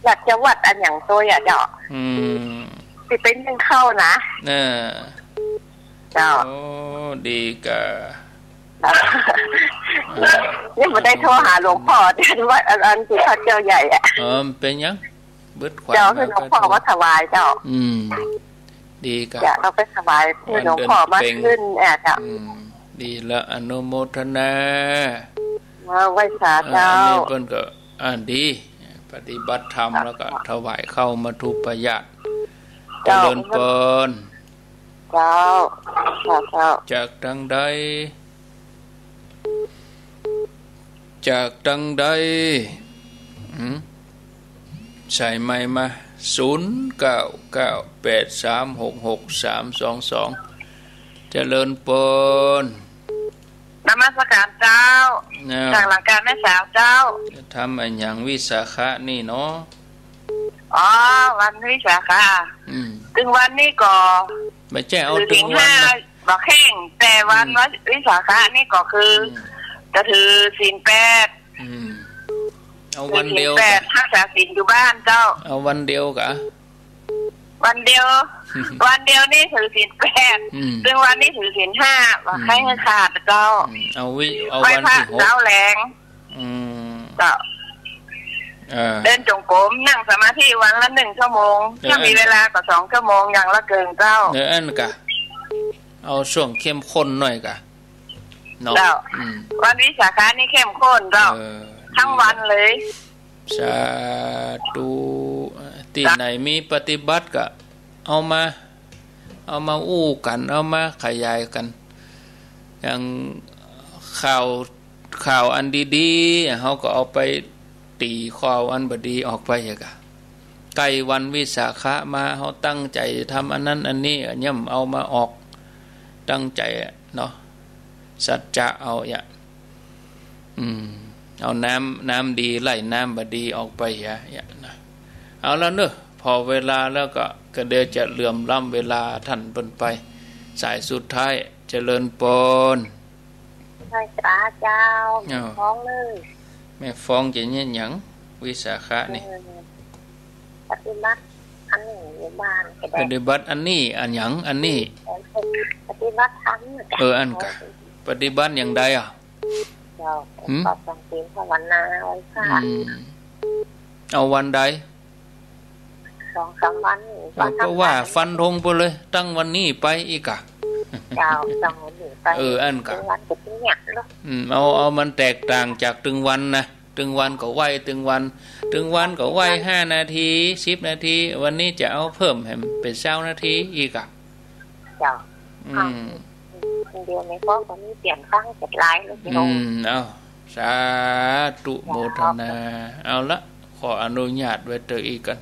ราชวัตรอันหยังตวยอะเจ้า อืม ตี้เป๋นนึ่งข้าวนะ เออ เจ้า โอ้ ดีก่ะ เจ้า เออ ยังบ่ได้โทรหาหลวงพ่อ ตี้วัดอัน อันตี้พระเจ้าใหญ่อะ เออ เป๋นหยัง เบิดความ เจ้า หื้อหลวงพ่อมาถวายเจ้า อืม ดีก่ะ เจ้า เอาไปถวายหื้อหลวงพ่อมาขึ้น เออ เจ้า อืม ดีละ อนุโมทนา เออ ไหว้สาเจ้า อันนี้เปิ้นก็ อ่า ดี ปฏิบัติธรรมแล้วก็ถวายข้าวมัทุปายาต เจ้า เจริญปอน เจ้า เจ้า เจ้า จากตางใด จากตางใด หืม สายใหม่มา ศูนย์เก้าเก้าแปดสามหกหกสามสองสอง เจริญปอน นมัสการเจ้า อ้าว จากหลังการแม่สาวเจ้า จะทำอะหยังวิสาขะนี่เนาะ อ๋อ วันวิสาขะ อืม ตึงวันนี้ก็ บ่ใจ้เอาตึงวันนะ ถือศีลห้าบ่เข่ง แต่วัน อืม วิสาขะนี่ก็คือ อืม จะถือศีลแปด อืม เอาวันเดียว ถือศีลแปด ก่ะ ฮักษาศีลอยู่บ้านเจ้า เอาวันเดียวก่ะ วันเดียว วันเดียวนี่ถือศีลแปด อืม ซึ่งวันนี้ถือศีลห้า ว่า อืม ใค่หื้อขาดเจ้า อืม เอาวิ เอาวันตี้หก ไหว้พระเจ๊าแลง อืม เจ้า เออ เดินจงกรม นั่งสมาธิวันละหนึ่งชั่วโมง เออ ถ้ามีเวลาก็สองชั่วโมง อย่างละเกิ่งเจ้า เออ อั้นกะ เอาช่วงเข้มข้นหน้อยกะ เนาะ เจ้า อืม วันวิสาขะนี่เข้มข้นเจ้า เออ ทั้งวันเลย สาธุ ตี้ไหนมีปฏิบัติก็เอามา เอามาอู้กั๋น เอามาขยายกั๋น อย่างข่าว ข่าวอันดีๆ เฮาก็เอาไป ตี๋ข่าวอันบ่ดีออกไปเหียกะ ใก้วันวิสาขะมา เฮาตั้งใจ๋ทำอันนั้นอันนี้ ย่อมเอามาออก ตั้งใจ๋เนาะ สัจจะเอาเหีย อืม เอาน้ำ น้ำดีไล่น้ำบ่ดีออกไปเหีย เหียนะ เอาละเนาะ ผ่อเวลาแล้วก็ ก็เดี๋ยวจะเหลื่อมล้ำเวลาต้านเปิ้นไป สายสุดท้าย เจริญปอน ไหว้สาเจ้า อ้าว ฟ้องเลย แม่ฟ้องจะเยียะหยัง วิสาขะนี่ เออ ปฏิบัติอันนี้อยู่บ้านก็ได้ ปฏิบัติอันนี้ อันหยัง อันนี้ ปฏิบัติธรรมน่ะ เออ อั้นกะ ปฏิบัติอย่างใดอ่ะ เจ้า หืม ก็ฟังเสียงภาวนาไหว้พระ อืม เอาวันใด สองสามวัน เอา วันธรรมดา ก็ว่าฟันธงไปเลย ตั้งวันนี้ไปอีกกะ เจ้า ตั้งวันนี้ไป เออ อั้นกะ ตึงวันก็ตึงเนี่ยเนาะ อืม เอา เอามันแตกต่างจากตึงวันนะ ตึงวันก็ไหว้ตึงวัน ตึงวันก็ไหว้ห้านาที สิบนาที วันนี้จะเอาเพิ่มหื้อเป๋นซาวนาทีอีกกะ เจ้า อืม อ้าว คนเดียวในครอบครัวนี้เปลี่ยนครั้งเจ็ดหลายเลยพี่น้อง อืม เอา สาธุโมทนา เอาละ ขออนุญาตไว้เตอะอี้กั๋น